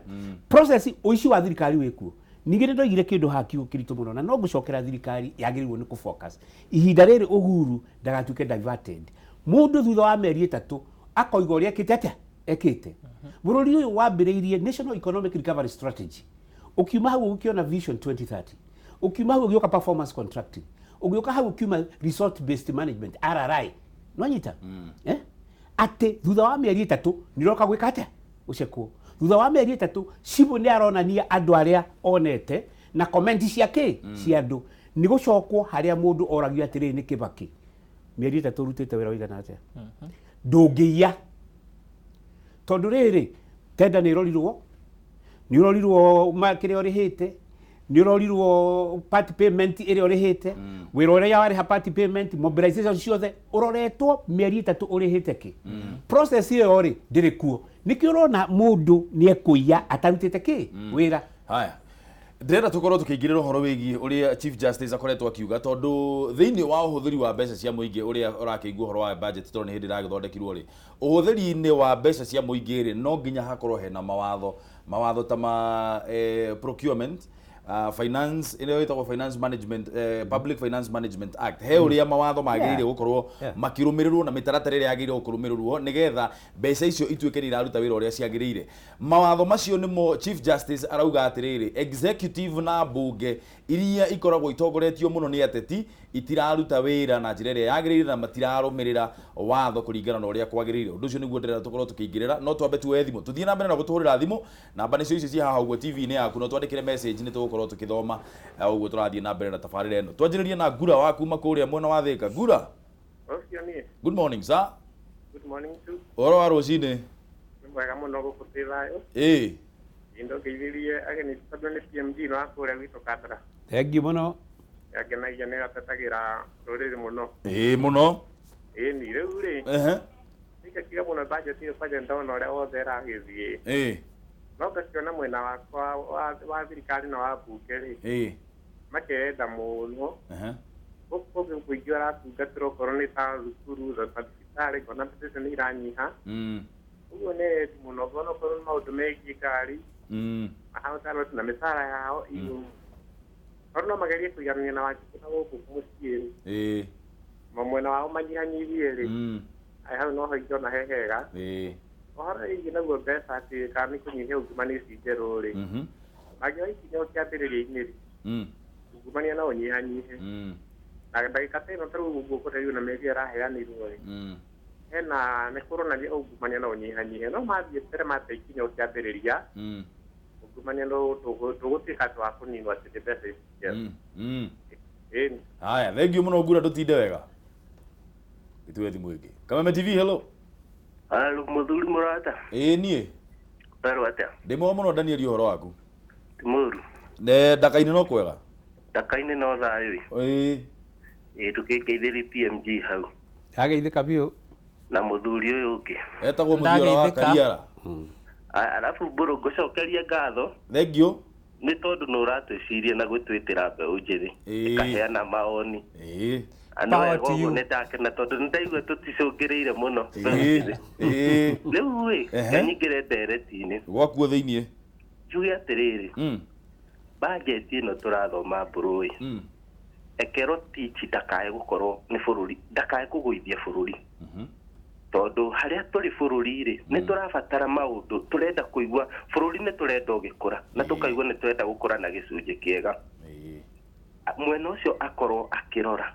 Process ũici wa thirikari wĩkuo. Ningĩ nĩ ndoigire kĩndũ haha kiugo kĩritũ mũno, na no ngũcokera thirikari yagĩrĩirwo nĩ kũfocus. Ihinda rĩrĩ Uhuru ndagatuĩke diverted. Mũndũ thutha wa mĩeri 3 akoiga ũrĩa ekĩte atĩa? Ekĩte. Bũrũri ũyũ wambĩrĩirie National Economic Recovery Strategy. Ũkiuma hau ũgĩkĩona Vision 2030. Ũkiuma hau ũgĩũka performance contracting. Ũgĩũka hau ũkiuma result based management RRI. Nĩwanyita? Eh? Atĩ thutha wa mĩeri 3 nĩ ũroka gwĩka atĩa? Gũcekwo. Thutha wa mĩeri 3 cibũ nĩ aronania andũ arĩa onete na comment cia kĩ? Cia andũ. Nĩ gũcokwo harĩa mũndũ oragio atĩrĩrĩ nĩ Kĩbakĩ. Mĩeri 3 ũrutĩte wĩra ũigana atĩa? Ndũngĩiya. Tondũ rĩrĩ, tenda nĩ ĩrorirwo, nĩ ũrorirwo kĩrĩa ũrĩhĩte, nĩ ũrorirwo part payment ĩrĩa ũrĩhĩte, wĩra ũrĩa warĩha part payment, mobilization ciothe, ũroretwo mĩeri 3 ũrĩhĩte kĩ. Process ĩyo rĩ, ndĩrĩ kuo. Nĩkĩo ũrona mũndũ nĩ ekũiya atarutĩte kĩ? Wĩra. Haya. Ndĩrenda tũkorwo tũkĩingĩrĩra ũhoro wĩgiĩ ũrĩa Chief Justice akoretwo akiuga, tondũ thĩinĩ wa ũhũthĩri wa mbeca cia mũingĩ ũrĩa ũrakĩigua ũhoro wa budget tondũ nĩ hĩndĩ ĩragĩthondekirwo rĩ, ũhũthĩri-inĩ wa mbeca cia mũingĩ rĩ, no nginya hakorwo hena mawatho, mawatho ta ma procurement, finance, ĩrĩa ĩtagwo finance management, Public Finance Management Act. He ũrĩa mawatho magĩrĩire gũkorwo makĩrũmĩrĩrwo na mĩtaratara ĩrĩa yagĩrĩire kũrũmĩrĩrwo nĩgetha mbeca icio ituĩke nĩ iraruta wĩra ũrĩa ciagĩrĩire. Mawatho macio nĩmo Chief Justice arauga atĩrĩrĩ, executive na mbunge iria ikoragwo itongoretio mũno nĩ ateti itiraruta wĩra na njĩra ĩrĩa yagĩrĩire na matirarũmĩrĩra watho kũringana na ũrĩa kwagĩrĩire. Ũndũ ũcio nĩguo ndĩrenda tũkorwo tũkĩingĩrĩra, no twambe tuoye thimũ. Tũthiĩ na mbere na gũtũhũrĩra thimũ, namba nĩcio icio ciĩ haha ũguo TV-inĩ yaku, no twandĩkĩre message nĩ tũgũkorwo tũkĩthoma ũguo tũrathiĩ na mbere na tabarĩra ĩno. Twanjĩrĩrie na Ngura wa kuma kũrĩa mwena wa Thĩka. Ngura. Good morning sir. Good morning too. Ũhoro wa rũcinĩ? Nĩ mwega mũno gũkũ twĩ thayũ. Ĩĩ. Indo ngeithĩrie ageni tondũ nĩ PMG no akũrĩa gwitũ Kandara. Thank you mũno. Yangenagia nĩ atetagĩra rũrĩrĩ mũno. Ĩĩ mũno. Ĩĩ ni rĩu rĩ. Ehe. Nĩngakira mũno budget ĩyo kwanja ndona ũrĩa wothe ĩragĩthiĩ. Ĩĩ. No ngakĩona mwena wakwa wa thirikari na wa mbunge rĩ. Ĩĩ. Makenda mũno. Ehe. Gũkũ mũingĩ ũratungatĩrwo okorwo nĩ ta thukuru na thibitarĩ ngona mbeca icio nĩ iranyiha. Ũguo nĩ mũno ngona okorwo nĩ maũndũ megiĩ ngari. Na mĩcara yao igũrũ. Tondũ no magerie kũiganania na Wanjikũ na gũkũ mũciĩ rĩ. Ĩĩ. Mwena wao manyihanyihie rĩ. Hau no ho ingĩona he hega. Ĩĩ. Ũhoro wĩgiĩ naguo mbeca atĩ kana nĩ kũnyihia ungumania ici njerũ rĩ. Mangĩoya ikinya kĩambĩrĩria-inĩ rĩ. Ungumania no ũnyihanyihe. Na ndagĩka ta ĩno ta rĩu ũguo kũrĩ na mĩeri ĩraheanirwo rĩ. Hena nĩ kũronania ungumania no ũnyihanyihe. No mathiĩ mbere mate ikinya kĩambĩrĩria. Ungumania no ndũgũtuĩka atĩ wa kũninwo atĩ nĩ mbeca ici njerũ. Ĩĩ. Haya, thank you mũno Ngura, ndũtinde wega. Gĩtuwe thimũ ĩngĩ. Kameme TV, hello. Alo, mũthuri mũrata. Ĩĩ niĩ. Werwo atĩa? Ndĩ mwega mũno Daniel, ũhoro waku? Ti mũru. Ne ndaka-inĩ no kwega? Ndaka-inĩ no thayũ. Ĩĩ. Ĩĩ tũkĩngeithĩrie PMG hau. Ndageithĩka biũ. Na mũthuri ũyũ ũngĩ. Etagwo Mũthiora wa Kariara. Arabu mbũrũ ngũcokeria ngatho. Thank you. Nĩ tondũ nĩ ũratwĩciria na gwĩtwĩtĩra mbeũ njĩthĩ. Ĩkaheana maoni. Ĩĩ. Ano wega ũguo nĩ ndakena tondũ nĩ ndaigua tũticũngĩrĩire mũno. Ĩĩ. Rĩu ĩ, nyingĩre ndereti-inĩ. Gwakuo thĩiniĩ. Njuge atĩrĩrĩ. Budget ĩno tũrathoma mbũrũ ĩ. Ekero tichi ndakae gũkorwo nĩ bũrũri, ndakae kũgũithia bũrũri. Tondũ harĩa tũrĩ bũrũri rĩ, nĩ tũrabatara maũndũ, tũrenda kũigua bũrũri nĩ tũrenda ũgĩkũra, na tũkaigua nĩ tũrenda gũkũra na gĩcunjĩ kĩega. Mwena ũcio akorwo akĩrora.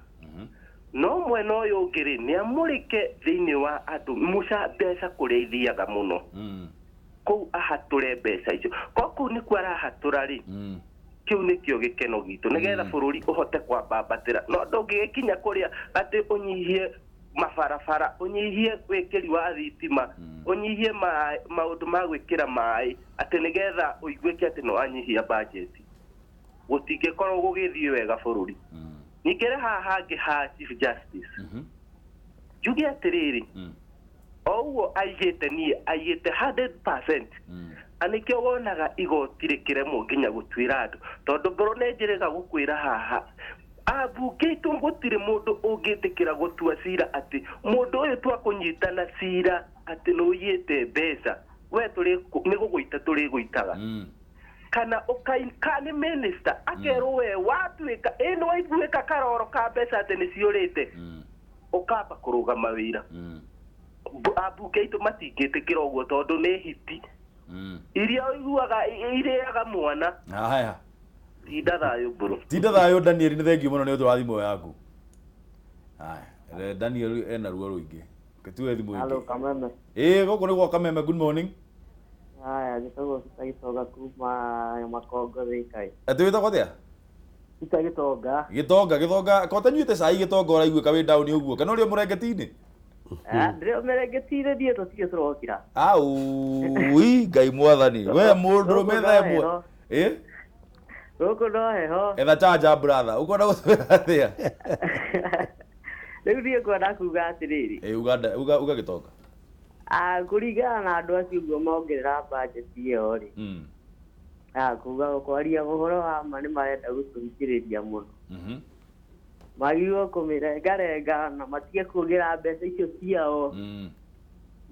No mwena ũyũ ũngĩ rĩ, nĩ amũrĩke thĩinĩ wa andũ, mũca mbeca kũrĩa ithiaga mũno. Kũu ahatũre mbeca icio. Ko kũu nĩkuo arahatũra rĩ, kĩu nĩkĩo gĩkeno gitũ, nĩgetha bũrũri ũhote kwambambatĩra. No ndũngĩgĩkinya kũrĩa atĩ ũnyihie mabarabara, ũnyihie wĩkĩri wa thitima, ũnyihie maũndũ ma gwĩkĩra maĩ, atĩ nĩgetha ũiguĩke atĩ nĩ wanyihia budget. Gũtingĩkorwo gũgĩthiĩ wega bũrũri. Ningĩ haha hangĩ ha Chief Justice. Njuge atĩrĩrĩ, o ũguo aigĩte niĩ, aigĩte 100%. Na nĩkĩo wonaga igoti rĩkĩremwo nginya gũtuĩra andũ. Tondũ ngorwo nĩ njĩrĩga gũkwĩra haha, Ambunge aitũ gũtirĩ mũndũ ũngĩtĩkĩra gũtua cira atĩ mũndũ ũyũ twakũnyitana cira atĩ nĩ ũiyĩte mbeca we tũrĩ nĩ gũgũita tũrĩgũitaga. Kana ũka nĩ minister akerwo we watuĩka ĩ nĩ waiguĩka karoro ka mbeca atĩ nĩ ciũrĩte, ũkamba kũrũgama wĩra. Ambunge aitũ matingĩtĩkĩra ũguo tondũ nĩ hiti iria ũiguaga irĩaga mwana. Haya. Tinda thayũ mbũrũ. Tinda thayũ Daniel, nĩ thengiũ mũno nĩ ũndũ wa thimũ yaku. Haya, Daniel ena ruo rũingĩ. Tuwe thimũ Hello, Kameme. Ĩ gũkũ nĩ gwa Kameme, good morning. Haya, njĩtagwo Peter Gĩtonga kuma Makongo Thika. Atĩ wĩtagwo atĩa? Peter Gĩtonga. Gĩtonga, Gĩtonga, ko ũtanyuĩte cai Gĩtonga ũraiguĩka wĩ down ũguo, kana ũrĩ o mũrengeti-inĩ? Ndĩrĩ mũrengeti-inĩ niĩ tũtirĩ tũrokĩra. Aui, Ngai mwathani. We mũndũrũme thaa ĩmwe. Ĩ? Gũkũ no heho. Etha charger brother, ũkwenda gũtwĩra atĩa? Rĩu niĩ ngwenda kuga atĩrĩrĩ. Ĩ uga uga Gĩtonga. Kũringana na andũ acio ũguo mongerera budget ĩyo rĩ. Kuga kwaria ũhoro wa ma nĩ marenda gũtũhinyĩrĩria mũno. Magĩrĩirwo kũmĩrengarenga na matige kuongerera mbeca icio ciao.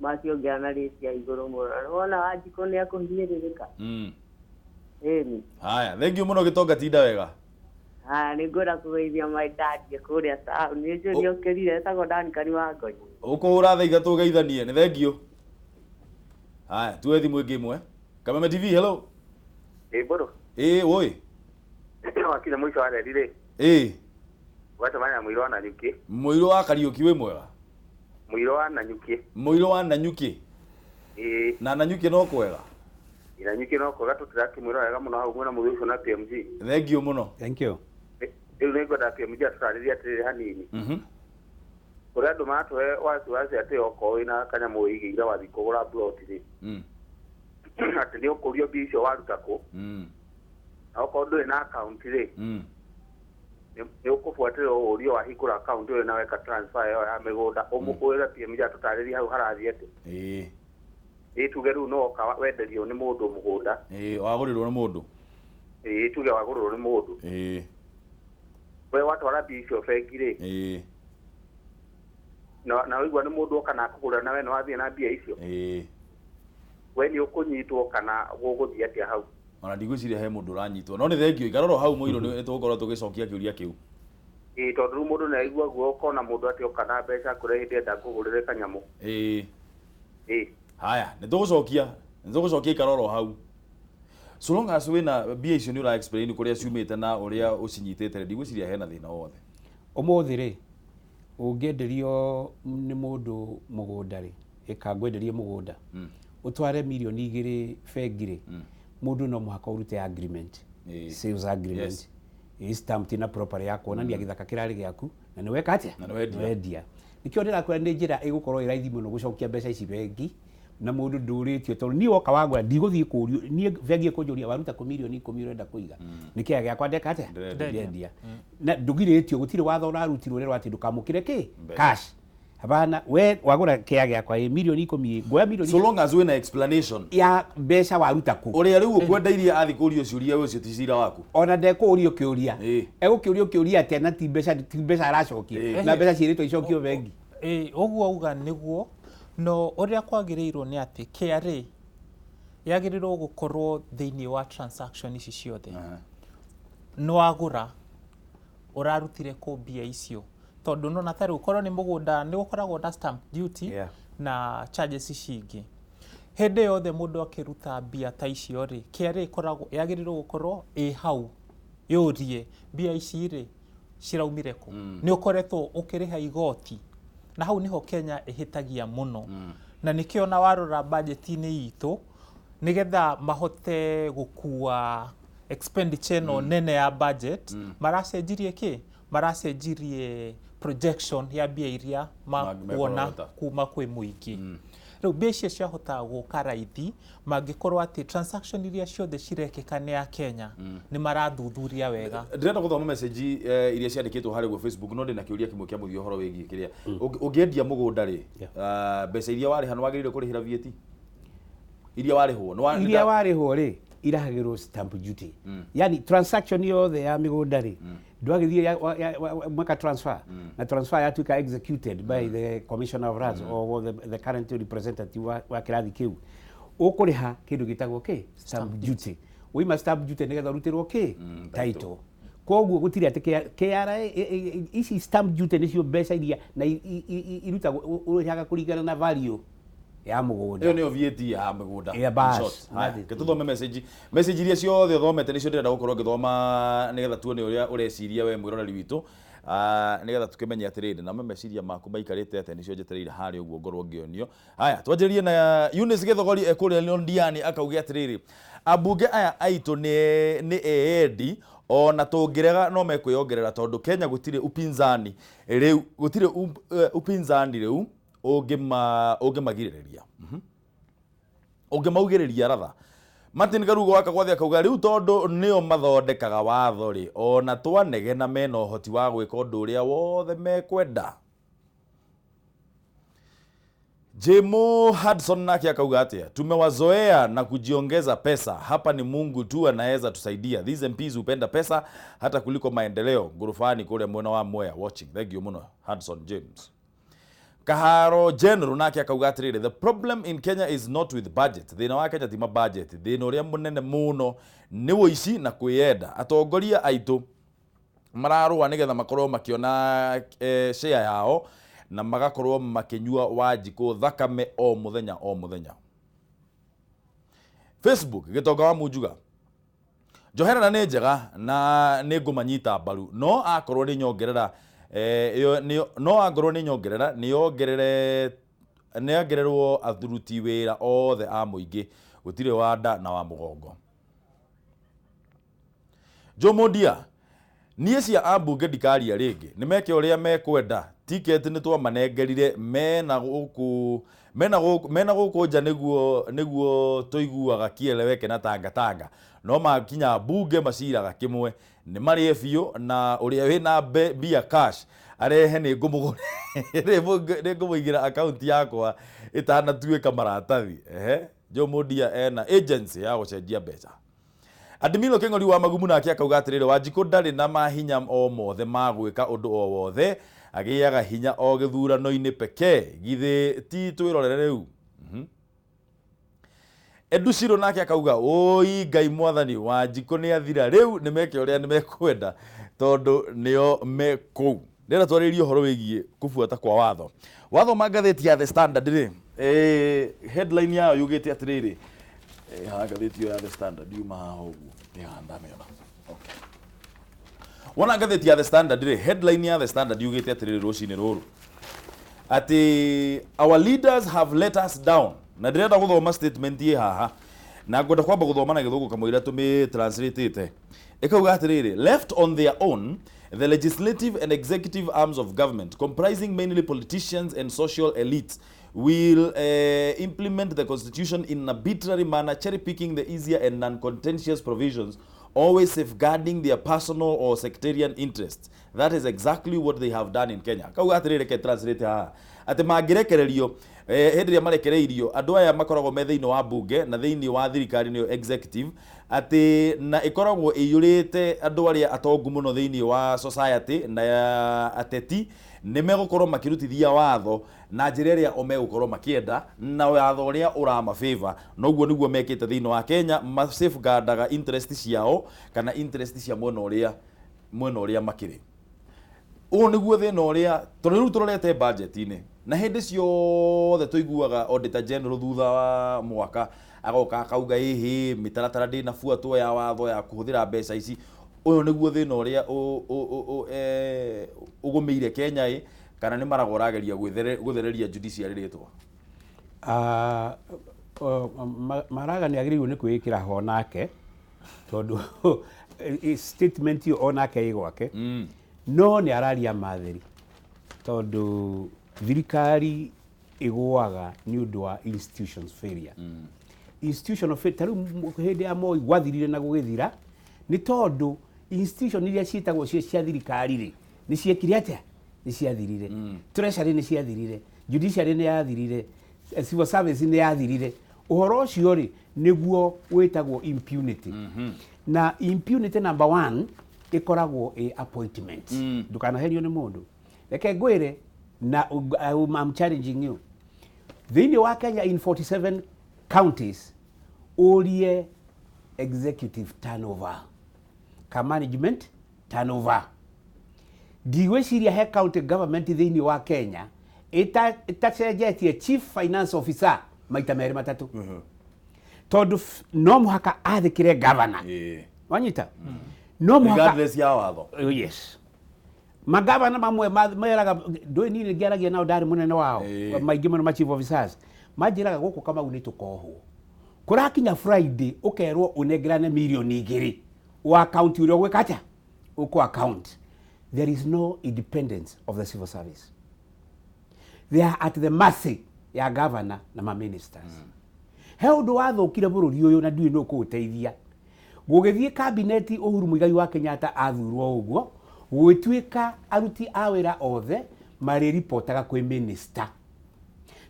Maciongerera na rate ya igũrũ mũno. Na wona Wanjikũ nĩ akũhinyĩrĩrĩka. Ĩni. Haya, thengiũ mũno Gĩtonga, tinda wega. Haya, nĩ ngwenda kũgeithia my dad kũrĩa taũni. Ũcio nĩ okĩrire, etagwo Duncan Wangũi. Ũkũhũra thaa ithatũ ũgeithanie, nĩ thengiũ. Haya, tuoe thimũ ĩngĩ ĩmwe. Kameme TV, hello. Ĩ mbũrũ. Ĩ woi. Wakinya mũico wa reri rĩ. Ĩ. Ũgacemania na mũirũ wa Nanyuki. Mũirũ wa Kariũki wĩ mwega? Mũirũ wa Nanyuki. Mũirũ wa Nanyuki. Ĩ. Na Nanyuki no kwega? Nanyuki no kwega, tũtirakĩmwĩra wega mũno hau mwena mũthĩ ũcio na PMG. Thengiũ mũno. Thank you. Rĩu nĩ ngwenda PMG atũtarĩrie atĩrĩrĩ hanini. Kũrĩa andũ maratũhe wasiwasi atĩ okorwo wĩna kanyamũ wĩigĩire wathiĩ kũgũra plot rĩ, atĩ nĩ ũkũrio mbia icio waruta kũ, na okorwo ndũrĩ na account rĩ, nĩ ũkũbuatĩrĩrwo ũrio wahingũra account ũyũ na weka transfer ĩyo ya mĩgũnda, ũmũkwĩre PMG atũtarĩrie hau harathiĩ atĩa. Ĩ tuge rĩu no woka wenderio nĩ mũndũ mũgũnda. Ĩ wagũrĩrwo nĩ mũndũ. Ĩ tuge wagũrĩrwo nĩ mũndũ. Ĩ. We watwara mbia icio bengi rĩ. Ĩ. Na waigua nĩ mũndũ oka na akũgũra na we nĩ wathiĩ na mbia icio. Ĩ. We nĩ ũkũnyitwo kana gũgũthiĩ atĩa hau? Ona ndigwĩciria he mũndũ ũranyitwo. No nĩ thengiũ, ikara oro hau mũirũ nĩ tũgũkorwo tũgĩcokia kĩũria kĩu. Ĩ tondũ rĩu mũndũ nĩ aigua guo ũkona mũndũ atĩ oka na mbeca kũrĩa hĩndĩ enda kũgũrĩre kanyamũ. Ĩ. Ĩ. Haya, nĩ tũgũcokia, nĩ tũgũcokia ikara oro hau. So long as wĩna mbia icio nĩ ũra explain kũrĩa ciumĩte na ũrĩa ũcinyitĩte, ndigwĩciria hena thĩna wothe. Ũmũthĩ rĩ, ũngĩenderio nĩ mũndũ mũgũnda rĩ, ĩka ngwenderie mũgũnda, ũtware mirioni 2 bengi rĩ, mũndũ no mũhaka ũrute agreement, sales agreement, ĩ stamped na proper ya kuonania gĩthaka kĩrarĩ gĩaku na nĩ weka atĩa? Na nĩ wendia. Wendia. Nĩkĩo ndĩrakwĩra nĩ njĩra ĩgũkorwo ĩ raithi mũno gũcokia mbeca ici bengi, na mũndũ ndũrĩtio tondũ niĩ woka wagũra ndigũthiĩ kũrio, niĩ bengi ĩkũnjũria waruta kũ mirioni 10 ũrenda kũiga, nĩ kĩaya gĩakwa ndeka atĩa? Ndĩrendia. Na ndũgirĩtio, gũtirĩ watho ũrarutirwo ũrerwo atĩ ndũkamũkĩre kĩ? Cash. Hapana, we wagũra kĩaya gĩakwa ĩ mirioni 10, nguoya mirioni So long as wĩna explanation ya mbeca waruta kũ. Ũrĩa rĩu ũkwendeirie athiĩ kũrio ciũria ũcio ti cira waku. Ona ndekũũrio kĩũria. Egũkĩũrio kĩũria atĩa na ti mbeca, ti mbeca aracokia. Na mbeca ciĩrĩtwo icokio bengi. Ĩ, ũguo auga nĩguo, no ũrĩa kwagĩrĩirwo nĩ atĩ KRA yagĩrĩirwo gũkorwo thĩinĩ wa transaction ici ciothe. Nĩ wagũra, ũrarutire kũ mbia icio? Tondũ nona ta rĩu korwo nĩ mũgũnda nĩ gũkoragwo na stamp duty na charges ici ingĩ. Hĩndĩ yothe mũndũ akĩruta mbia ta icio rĩ, KRA ĩkoragwo yagĩrĩirwo gũkorwo ĩ hau yũrie mbia ici rĩ ciraumire kũ? Nĩ ũkoretwo ũkĩrĩha igoti. Na hau nĩho Kenya ĩhĩtagia mũno. Na nĩkĩo na warora budget-inĩ itũ nĩgetha mahote gũkua expenditure ĩno nene ya budget, maracenjirie kĩ? Maracenjirie projection ya mbia iria makuona kuma kwĩ mũingĩ. Rĩu mbia icio ciahotaga gũka raithi mangĩkorwo atĩ transaction iria ciothe cirekĩka nĩ ya Kenya nĩ marathuthuria wega. Ndĩrenda gũthoma message iria ciandĩkĩtwo harĩa guo Facebook, no ndĩna kĩũria kĩmwe kĩa mũthia ũhoro wĩgiĩ kĩrĩa. Ũngĩendia mũgũnda rĩ, mbeca iria warĩha nĩ wagĩrĩire kũrĩhĩra VAT? Iria warĩhwo, iria warĩhwo rĩ, Irahagĩrwo stamp duty, yani transaction yothe ya mĩgũnda rĩ, ndwagĩthiĩ mweka transfer na transfer yatuĩka executed by the Commissioner of Lands or the current representative wa kĩrathi kĩu, ũkũrĩha kĩndũ gĩtagwo kĩ? Stamp duty. Wima stamp duty nĩgetha ũrutĩrwo kĩ? Title. Koguo gũtirĩ atĩ KRA ici stamp duty nĩcio mbeca iria na irutagwo, ũrĩhaga kũringana na value ya mũgũnda. Ĩyo nĩyo VAT ya mĩgũnda. Yeah, in bas. short. Haya, That's it. reke tũthome message iria ciothe ũthomete nĩcio ndĩrenda gũkorwo ngĩthoma nĩgetha tuone ũrĩa ũreciria we mwĩroreri witũ. Ah, nĩgetha tũkĩmenye atĩrĩrĩ namo meciria maku maikarĩte atĩa, nĩcio njetereire harĩa ũguo ngorwo ngĩonio. Haya, twanjĩrĩrie na Eunice Gĩthogori ekũrĩa Londiani, akauge atĩrĩrĩ, ambunge aya aitũ nĩ eendi, ona tũngĩrega no mekwĩongerera tondũ Kenya gũtirĩ upinzani rĩu, gũtirĩ upinzani rĩu ũngĩmagirĩrĩria, ũngĩmaugĩrĩria ratha. Martin Karugo wa Kagwathi akauga rĩu tondũ nĩo mathondekaga watho rĩ, ona twanegena mena ũhoti wa gwĩka ũndũ ũrĩa wothe mekwenda. Jemo Hudson nake akauga atia, tumewazoea na kujiongeza pesa hapa, ni Mungu tu anaweza tusaidia. These MPs hupenda pesa hata kuliko maendeleo. Ngurufani kule mwena wa Mwea watching. Thank you muno, Hudson James. Kaharo General nake akauga atiriri, the problem in Kenya is not with budget, thina wa Kenya ti ma budget, thina uria munene muno ni ũici na kwiyenda. Atongoria aitũ mararũa nigetha makorwo makiona share yao na magakorwo makinyua Wanjikũ thakame o muthenya o muthenya. Facebook, Gĩtonga wa Munjuga, njoherera nĩ njega na nĩ ngũmanyita mbaru, no akorwo nĩ nyongerera no angorwo nĩ nyongerera nĩ yongerere nĩ ongererwo aruti wĩra othe a mũingĩ, gũtirĩ wa nda na wa mũgongo. Jomo Ndia, niĩ cia ambunge ndikaria rĩngĩ, nĩ meke ũrĩa mekwenda, ticket nĩ twamanengerire mena gũkũ nja nĩguo tũiguaga kieleweke na tangatanga, no makinya mbunge maciraga kĩmwe, nĩ marĩe biũ na ũrĩa wĩna mbia cash arehe nĩ ngũmũigĩra akaunti yakwa ĩtanatuĩka maratathi. Ehe, Jomo Ndia ena agency ya gũcenjia mbeca. Adimilo Kĩng'ori wa Magumu nake akauga atĩrĩrĩ, Wanjikũ ndarĩ na mahinya o mothe ma gwĩka ũndũ o wothe, agĩaga hinya o gĩthurano-inĩ pekee, githĩ ti twĩrorere rĩu. Educiro nake akauga, ũi Ngai mwathani, Wanjikũ nĩ athira rĩu, nĩ meke ũrĩa nĩ mekwenda tondũ nĩo me kũu. Ndĩrenda twarĩrĩrie ũhoro wĩgiĩ kũbuata kwa watho. Wathoma ngathĩti ya The Standard rĩ, headline yayo yugĩte atĩrĩrĩ, haha ngathĩti ĩyo ya The Standard yuma haha ũguo, nĩ haha ndamĩona. Okay. Wona ngathĩti ya The Standard rĩ, headline ya The Standard yugĩte atĩrĩrĩ rũcinĩ rũrũ, atĩ our leaders have let us down. Na ndĩrenda gũthoma statement ĩ haha na ngwenda kwamba gũthoma na Gĩthũngũ kamũira tũmĩ translate. Ĩkauga atĩrĩrĩ, left on their own, the legislative and executive arms of government, comprising mainly politicians and social elites, will implement the constitution in an arbitrary manner, cherry picking the easier and non-contentious provisions, always safeguarding their personal or sectarian interests. That is exactly what they have done in Kenya. Kauga atĩrĩrĩ, reke translate haha, atĩ mangĩrekererio, hĩndĩ ĩrĩa marekereirio andũ aya makoragwo me thĩinĩ wa bunge na thĩinĩ wa thirikari, nĩyo executive, atĩ na ĩkoragwo ĩiyũrĩte andũ arĩa atongu mũno thĩinĩ wa society na ateti, nĩ megũkorwo makĩrutithia watho na njĩra ĩrĩa o megũkorwo makĩenda na watho ũrĩa ũramafavor. Noguo nĩguo mekĩte thĩinĩ wa Kenya, ma safeguardaga interest ciao kana interest cia mwena ũrĩa makĩrĩ. Ũũ nĩguo thĩna ũrĩa tondũ rĩu tũrorete budget-inĩ, na hĩndĩ ciothe tũiguaga Auditor General thutha wa mwaka agoka akauga ĩhĩ mĩtaratara ndĩnabuatwo ya watho ya kũhũthĩra mbeca ici. Ũyũ nĩguo thĩna ũrĩa ũgũmĩire Kenya ĩ, kana nĩ maraga ũrageria gũthereria judiciary rĩtwa? Ah, Maraga nĩ agĩrĩirwo nĩ kwĩĩkĩra ho nake tondũ statement ĩyo onake ĩ gwake, no nĩ araria matheri tondũ thirikari ĩgũaga nĩ ũndũ wa institutions failure, institutional failure. Ta rĩu hĩndĩ ya Moi gwathirire na gũgĩthira nĩ tondũ institution iria ciĩtagwo cio cia thirikari rĩ, nĩ ciekire atĩa? Nĩ ciathirire. Treasury nĩ ciathirire, judiciary nĩ yathirire, civil service nĩ yathirire. Ũhoro ũcio rĩ nĩguo wĩtagwo impunity. Na impunity number one ĩkoragwo ĩ appointment. Ndũkanaherio nĩ mũndũ. Reke ngwĩre na I'm challenging you. Thĩinĩ wa Kenya in 47 counties ũrie executive turnover ka management turnover. Ndigwĩciria he county government thĩinĩ wa Kenya ĩtacenjetie chief finance officer maita merĩ matatũ. Tondũ no mũhaka athĩkĩre governor. Wanyita? No mũhaka regardless ya watho. Oh, yes. Magavana mamwe meraga ndũĩ niĩ ngĩaragia nao ndarĩ mũnene wao maingĩ mũno ma chief officers manjĩraga gũkũ Kamau nĩ tũkohwo. Kũrakinya Friday ũkerwo ũnengerane mirioni 2 wa account ũrĩa ũgwĩka atĩa ũkũ account. There is no independence of the civil service. They are at the mercy ya governor na ma ministers. He ũndũ wathũkire bũrũri ũyũ na ndiũĩ nũ kũũteithia. Gũgĩthiĩ kabineti Uhuru Muigai wa Kenyatta athurwo ũguo, gũgĩtuĩka aruti a wĩra othe marĩripotaga kwĩ minister.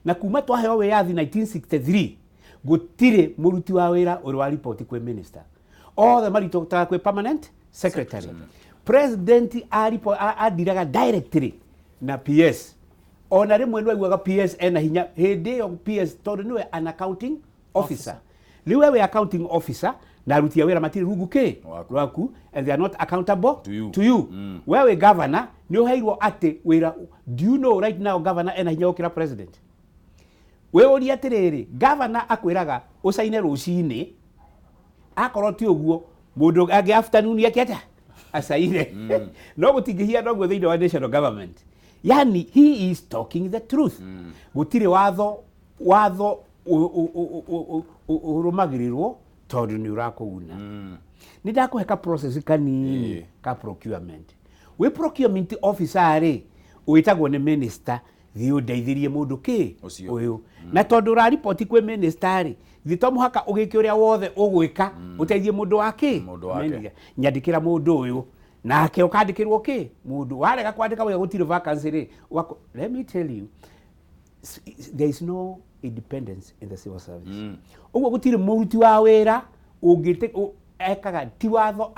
Na kuma twaheo wĩyathi 1963 gũtirĩ mũruti wa wĩra ũrĩ wa ripoti kwĩ minister. Othe maripotaga kwĩ permanent secretary. President adiraga directly na PS. Ona rĩmwe nĩ waiguaga PS ena hinya hĩndĩ ĩyo PS tondũ nĩwe an accounting officer. Rĩu we wĩ accounting officer na aruti a wĩra matirĩ rungu kĩ rwaku and they are not accountable to you. To you. We wĩ governor nĩ ũheirwo atĩ wĩra. Do you know right now governor ena hinya gũkĩra president? Wĩ ũria atĩrĩrĩ, governor akwĩraga ũcaine rũcinĩ, akorwo ti ũguo mũndũ angĩ afternoon eke atĩa acaine. No gũtingĩhiana ũguo thĩinĩ wa national government. Yani he is talking the truth. Gũtirĩ watho ũrũmagĩrĩrwo tondũ nĩ ũrakũguna. Nĩ ndakũhe ka process kanini ka procurement. Wĩ procurement officer rĩ, wĩtagwo nĩ minister, thiĩ ũndeithĩrie mũndũ kĩ ũyũ. Na tondũ ũraripoti kwĩ minister rĩ, thiĩ to mũhaka ũgĩke ũrĩa wothe ũgwĩka ũteithie mũndũ wa kĩ wake. Nyandĩkĩra mũndũ ũyũ nake ũkandĩkĩrwo kĩ mũndũ warega kwandĩka wĩra gũtirĩ vacancy rĩ. Let me tell you, there is no independence in the civil service. Ũguo gũtirĩ mũruti wa wĩra ũngĩte ekaga ti watho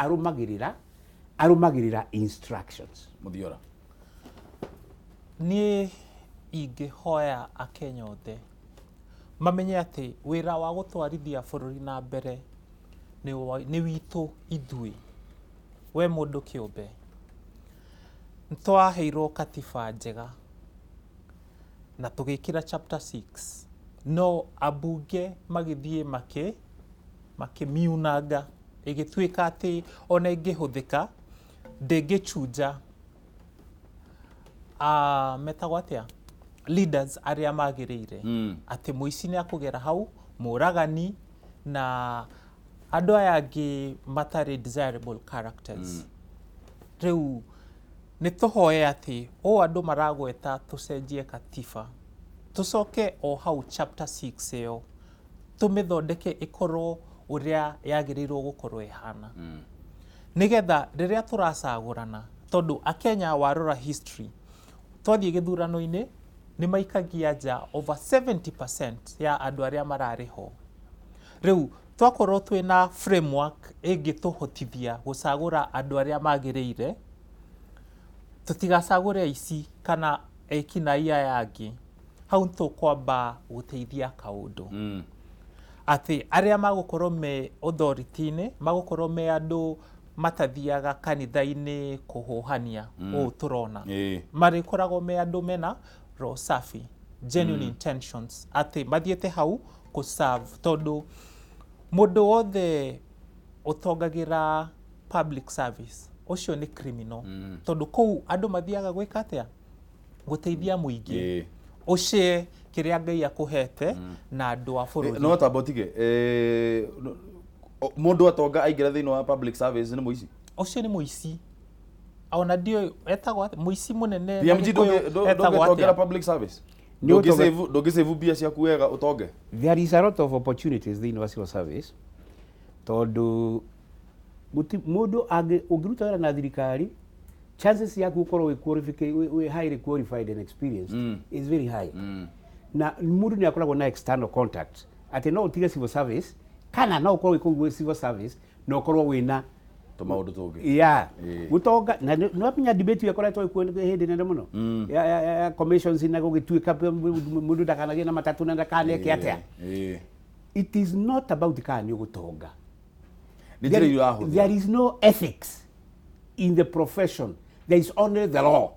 arũmagĩrĩra instructions. Muthiora. Niĩ ingĩhoya Akenya othe mamenye atĩ wĩra wa gũtwarithia bũrũri na mbere nĩ witũ ithuĩ, we mũndũ kĩũmbe. Nĩtwaheirwo katiba njega na tũgĩkĩra chapter 6, no ambunge magĩthiĩ makĩmiunanga ĩgĩtuĩka atĩ ona ĩngĩhũthĩka ndĩngĩchunja metagwo atĩa leaders arĩa magĩrĩire. Atĩ mũici nĩ akũgera hau, mũragani na andũ aya angĩ matarĩ desirable characters. Rĩu nĩ tũhoe atĩ ũũ andũ maragweta tũcenjie katiba, tũcoke o hau chapter 6 ĩyo tũmĩthondeke ĩkorwo ũrĩa yagĩrĩirwo gũkorwo ĩhana. Nĩgetha rĩrĩa tũracagũrana, tondũ Akenya warora history twathiĩ gĩthurano-inĩ nĩ maikagia nja over 70% ya andũ arĩa mararĩ ho. Rĩu twakorwo twĩna framework ĩngĩtũhotithia gũcagũra andũ arĩa magĩrĩire, tũtigacagũre aici kana ekinaĩ aya angĩ, hau tũkwamba gũteithia kaũndũ. Atĩ arĩa magũkorwo me authority-inĩ magũkorwo me andũ matathiaga kanitha-inĩ kũhũhania ũũ tũrona. Marĩkoragwo me andũ mena roho safi, genuine intentions, atĩ mathiĩte hau kũ serve, tondũ mũndũ wothe ũtongagĩra public service ũcio nĩ criminal. Tondũ kũu andũ mathiaga gwĩka atĩa? Gũteithia mũingĩ. Ũcĩe kĩrĩa Ngai akũhete na andũ a bũrũri. No tamba ũtige, mũndũ atonga aingĩra thĩinĩ wa public service nĩ mũici? Ũcio nĩ mũici. Ona ndiũĩ etagwo atĩa, mũici mũnene na PMG Gĩkũyũ etagwo ndũngĩtongera atĩa? public service? Nĩ ũtonga- Ndũngĩsave mbia ciaku wega ũtonge? There is a lot of opportunities thĩinĩ wa civil service tondũ mũndũ ũngĩruta wĩra na thirikari, chances ciaku gũkorwo wĩ highly qualified and experienced is very high. Na mũndũ nĩ akoragwo na external contacts Atĩ no ũtige civil service kana no ũkorwo wĩ kũu civil service na ũkorwo wĩna tũmaũndũ tũngĩ. Yeah. Gũtonga na nĩ wamenya debate ĩyo ĩkoretwo ĩkuo hĩndĩ nene mũno ya commissions na gũgĩtuĩka mũndũ ndakanagĩe na matatũ na ndakaneke atĩa. It is not about kana nĩ ũgũtonga. Nĩ njĩra iria ũrahũthĩra. There is no ethics in the profession. There is only the law.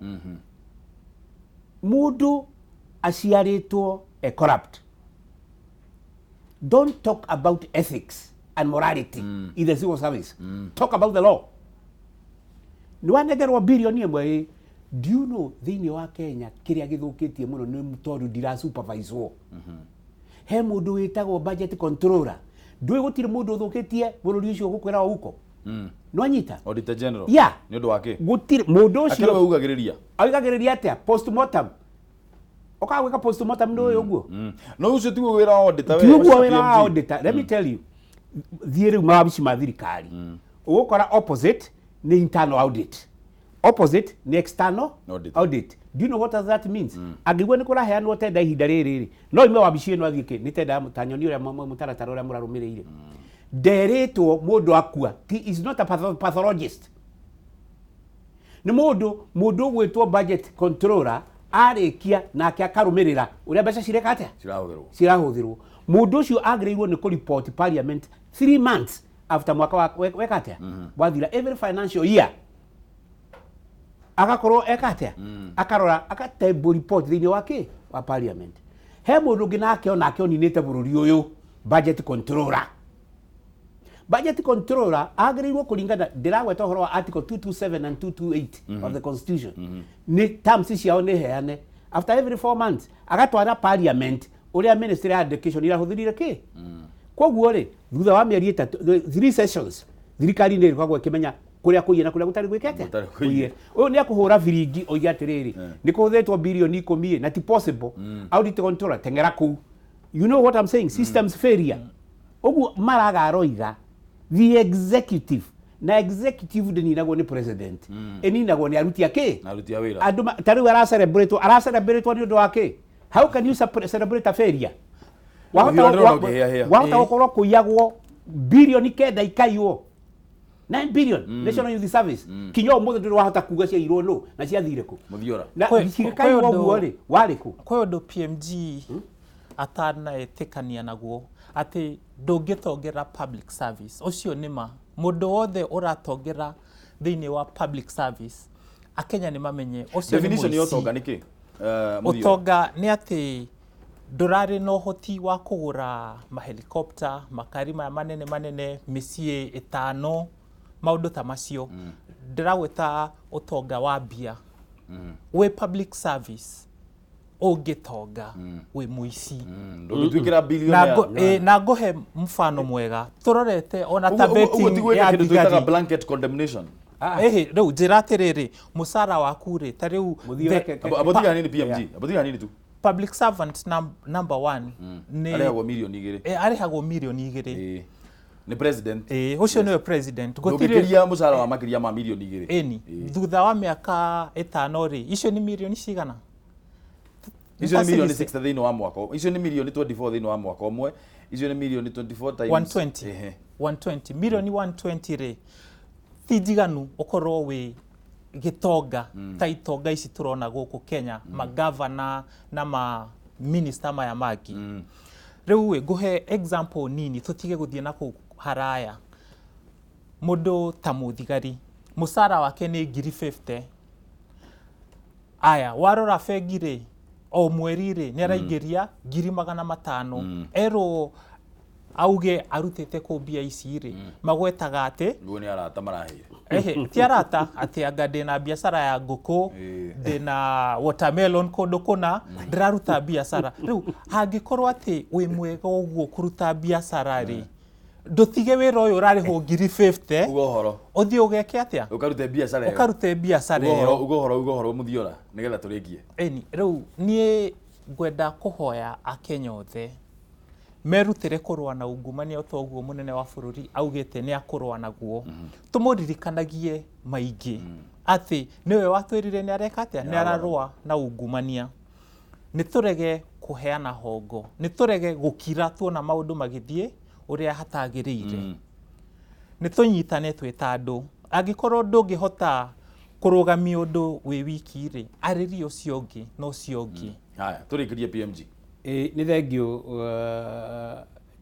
Mũndũ aciarĩtwo a corrupt. Don't talk about ethics and morality in the civil service. Talk about the law. Nĩ wanengerwo bilioni ĩmwe ĩ, do you know thĩinĩ wa Kenya kĩrĩa gĩthũkĩtie mũno nĩ tondũ ndira supervise-wo. He mũndũ wĩtagwo budget controller. Ndũĩ gũtirĩ mũndũ ũthũkĩtie bũrũri ũcio gũkwĩra o huko. Nĩwanyita? Auditor General. Yeah. Nĩ ũndũ wa kĩ? Gũtirĩ mũndũ Akĩrĩ we ũcio ugagĩrĩria. oigagĩrĩria atĩa postmortem. Okaga gwĩka postmortem ndũĩ ũguo. No ũcio tiguo wĩra wa auditor we. Ti ũguo ũcio wĩra wa PMG. auditor. Let me tell you. Thiĩ rĩu mawabici ma thirikari. Ũgũkora opposite nĩ internal audit. Opposite nĩ external Audit. audit. Do you know what that means? Angĩigua nĩ kũraheanwo tenda ihinda rĩrĩ rĩ, no ime wabici ĩno athiĩ kĩ, nĩ tenda ya ta nyoni ũrĩa mũtaratara ũrĩa mũrarũmĩrĩire. Nderĩtwo mũndũ akua, he is not a pathologist. Nĩ mũndũ ũgwĩtwo budget controller arĩkia nake akarũmĩrĩra ũrĩa mbeca cireka atĩa? Cirahũthĩrwo. Cirahũthĩrwo. Mũndũ ũcio agĩrĩirwo nĩ kũreport parliament 3 months after mwaka wa weka atĩa? Wathira every financial year. Agakorwo eka atĩa? Akarora akatable report thĩinĩ wa kĩ? Wa parliament. He mũndũ ũngĩ nake onake oninĩte bũrũri ũyũ, budget controller. Budget controller agĩrĩirwo kũringana, ndĩragweta ũhoro wa article 227 and 228 of the constitution. Nĩ terms ciao nĩ heane. After every 4 months agatwara parliament ũrĩa ministry ya education irahũthĩrire kĩ. Koguo rĩ, thutha wa mĩeri ĩtatũ, 3 sessions, thirikari nĩ ĩkoragwo ĩkĩmenya kũrĩa kũiye na kũrĩa gũtarĩ gwĩke atĩa? Gũtarĩ kũiye. Ũyũ nĩ akũhũra biringi oige atĩrĩrĩ, nĩ kũhũthĩrĩtwo bilioni 10 na ti possible. Audit controller teng'era kũu. You know what I'm saying? Systems failure. Ũguo Maraga aroiga the executive na executive ndĩninagwo nĩ president, ĩninagwo nĩ aruti a kĩ? Na aruti a wĩra. Andũ ta rĩu aracelebrate nĩ ũndũ wa kĩ? How can you celebrate a failure? Wahota Ũthiũ ndĩrona ũkĩhĩahĩa. wahota gũkorwo kũiyagwo bilioni 9 ikaiywo 9 billion National Youth Service kinya ũmũthĩ ndũrĩ wahota kuga ciairwo nũ na ciathire kũ. Mũthiora. Na cigĩkaiywo ũguo rĩ, warĩ kũ? Kwĩ ũndũ PMG atanaĩtĩkania naguo atĩ ndũngĩtongera public service. Ũcio nĩ ma. Mũndũ wothe ũratongera thĩinĩ wa public service, Akenya nĩ mamenye ũcio nĩ Definition ya mũici. ũtonga nĩ kĩ? Mũthiora. Ũtonga nĩ atĩ ndũrarĩ na ũhoti wa kũgũra mahelikopta, makari maya manene manene, mĩciĩ ĩtano, maũndũ ta macio. Ndĩragwĩta ũtonga wa mbia. Wĩ public service ũngĩtonga wĩ mũici. Ndũngĩtuĩkĩra billionaire. Na ngũhe mfano mwega tũrorete ona ta Ũguo betting tiguo ya kĩndũ twĩtaga thigari. blanket condemnation. Ĩhĩ, rĩu njĩra atĩrĩrĩ, mũcara waku rĩ, ta rĩu Abo tiga hanini PMG, abo tiga hanini tu. Public servant number 1 nĩ Arĩhagwo mirioni 2. Arĩhagwo mirioni 2. Nĩ president. Ũcio nĩwe president. Ndũngĩkĩria mũcara wa makĩria ma mirioni 2. Ĩni, thutha wa mĩaka 5 rĩ, icio nĩ mirioni cigana? Icio nĩ mirioni 60 thĩinĩ wa mwaka. Icio nĩ mirioni 24 thĩinĩ wa mwaka ũmwe. Icio nĩ mirioni 24 times 120. 120. Mirioni 120 rĩ, ti njiganu ũkorwo wĩ gĩtonga ta itonga ici tũrona gũkũ Kenya, magavana na ma minister maya mangĩ. Rĩu ĩ, ngũhe example nini tũtige gũthiĩ na kũu haraya. Mũndũ ta mũthigari, mũcara wake nĩ ngiri 50. Aya, warora bengi rĩ, o mweri rĩ, nĩ araingĩria ngiri 500. Erwo auge arutĩte kũ mbia ici rĩ, magwetaga atĩ Guo nĩ arata maraheire. Ehe, ti arata atĩ anga ndĩna biacara ya ngũkũ, ndĩna watermelon kũndũ kũna, ndĩraruta biacara. Rĩu hangĩkorwo atĩ wĩ mwega ũguo kũruta biacara rĩ, ndũtige wĩra ũyũ ũrarĩhwo ngiri 50. Uga ũhoro. Ũthiĩ ũgeke atĩa? Ũkarute biacara ĩyo. Ũkarute biacara Uga ĩyo. ũhoro, uga ũhoro, uga ũhoro Mũthiora, nĩgetha tũrĩkie. Ĩni, rĩu niĩ ngwenda kũhoya Akenya othe merutĩre kũrũa na ungumania o ta ũguo mũnene wa bũrũri augĩte nĩ akũrũa naguo. Tũmũririkanagie maingĩ atĩ nĩwe watwĩrire nĩ areka atĩa, nĩ ararũa na ungumania. Nĩ tũrege kũheana hongo, nĩ tũrege gũkira tuona maũndũ magĩthiĩ ũrĩa hatagĩrĩire. Nĩ tũnyitane twĩ ta andũ. Angĩkorwo ndũngĩhota kũrũgamia ũndũ wĩ wiki rĩ, arĩria ũcio ũngĩ na ũcio ũngĩ. Haya, tũrĩkĩrie PMG. Nĩ thengiũ.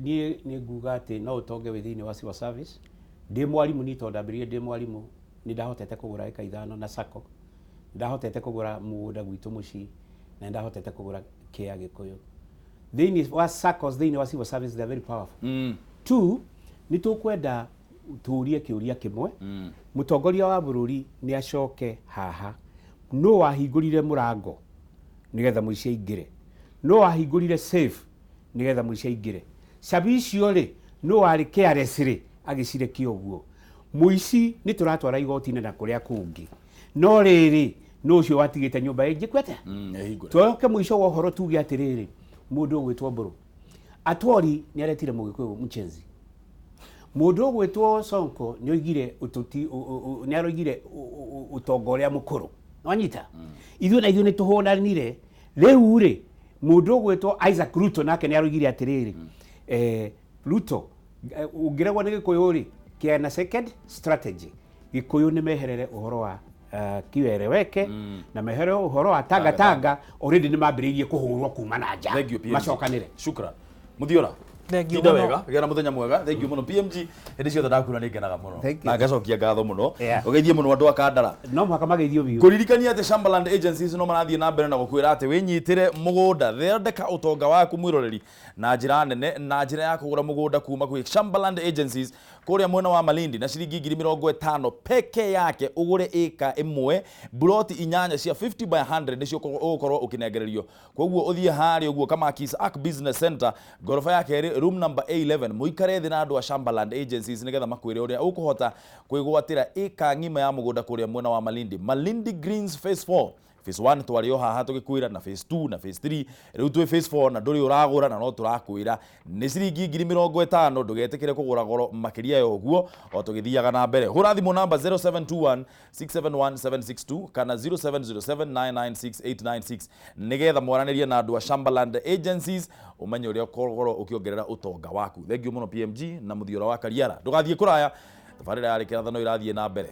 Niĩ nĩ nguga atĩ no ũtonge wĩ thĩinĩ wa civil service. Ndĩ mwarimũ, niĩ tondũ ndambĩrĩirie ndĩ mwarimũ, nĩ ndahotete kũgũra ĩka 5 na sacco, nĩ ndahotete kũgũra mũgũnda gwitũ mũciĩ, na nĩ ndahotete kũgũra kĩa Gĩkũyũ. Thĩinĩ wa saccos, thĩinĩ wa civil service, they are very powerful. Two, nĩ tũkwenda tũrie kĩũria kĩmwe. Mũtongoria wa bũrũri nĩ acoke haha, no wahingũrire mũrango nĩgetha mũici aingĩre, no wahingũrire safe nĩgetha mũici aingĩre, cabi icio rĩ, no warĩ careless rĩ agĩcirekia ũguo. Mũici nĩ tũratwara igoti-inĩ na kũrĩa kũngĩ, no rĩrĩ, no ũcio watigĩte nyũmba ĩnjĩkwe atĩa? Ĩhingũre. Twoke mũico wa ũhoro tuge atĩrĩrĩ, mũndũ ũgwĩtwo Mbũrũ Atwori nĩ aretire Mũgĩkũyũ mchenzi. Mũndũ ũgwĩtwo Sonko nĩ oigire ũtũti, nĩ aroigire ũtonga ũrĩa mũkũrũ. Wanyita? Ithuĩ na ithuĩ nĩ tũhũranire. Rĩu rĩ, mũndũ ũgwĩtwo Isaac Ruto nake nĩ aroigire atĩrĩrĩ, Ruto, ũngĩregwo nĩ Gĩkũyũ rĩ, kĩa na second strategy. Gĩkũyũ nĩ meherere ũhoro wa kiwereweke na meherere ũhoro wa tanga tanga, already nĩ mambĩrĩirie kũhũrwo kuma na nja. Thank you, PMG. Macokanĩre. Shukran. Muthiora. Thank you Tinda mũno. wega, gĩa na mũthenya mwega. Thank you mũno PMG. Hĩndĩ ciothe ndakuona nĩ ngenaga mũno. Thank you. Na ngacokia ngatho mũno. Yeah. Ũgeithie mũno andũ a Kandara. No mũhaka mageithio biũ. Kũririkania atĩ Shambaland Agencies no marathiĩ na mbere na gũkwĩra atĩ wĩnyitĩre mũgũnda, thondeka ũtonga waku mwĩroreri na njĩra nene, na njĩra ya kũgũra mũgũnda kuma kwĩ Shambaland Agencies kũrĩa mwena wa Malindi na ciringi 50,000 peke yake, ũgũre ĩka 1, buroti 8 cia 50 by 100 nĩcio ũgũkorwo ũkĩnengererio. Koguo ũthiĩ harĩa ũguo Kamakis Ark Business Center, ngoroba ya kerĩ, room number A11, mũikare thĩ na andũ a Shambaland Agencies nĩgetha makwĩre ũrĩa ũkũhota kwĩgwatĩra ĩka ng'ima ya mũgũnda kũrĩa mwena wa Malindi. Malindi Greens Phase 4, Phase 1 twarĩ o haha tũgĩkwĩra, na Phase 2 na Phase 3, rĩu twĩ Phase 4 na ndũrĩ ũragũra, na no tũrakwĩra nĩ ciringi 50,000, ndũgetĩkĩre kũgũra goro makĩria ya ũguo o tũgĩthiaga na mbere. Hũra thimũ namba 0721 671 762 kana 0707 996 896 nĩgetha mwaranĩrie na andũ a Shambaland Agencies, ũmenye ũrĩa ũkorwo ũkĩongerera ũtonga waku. Thank you mũno PMG na Muthiora wa Kariara. Ndũgathiĩ kũraya, tabarĩra ya Kĩrathano ĩrathiĩ na mbere.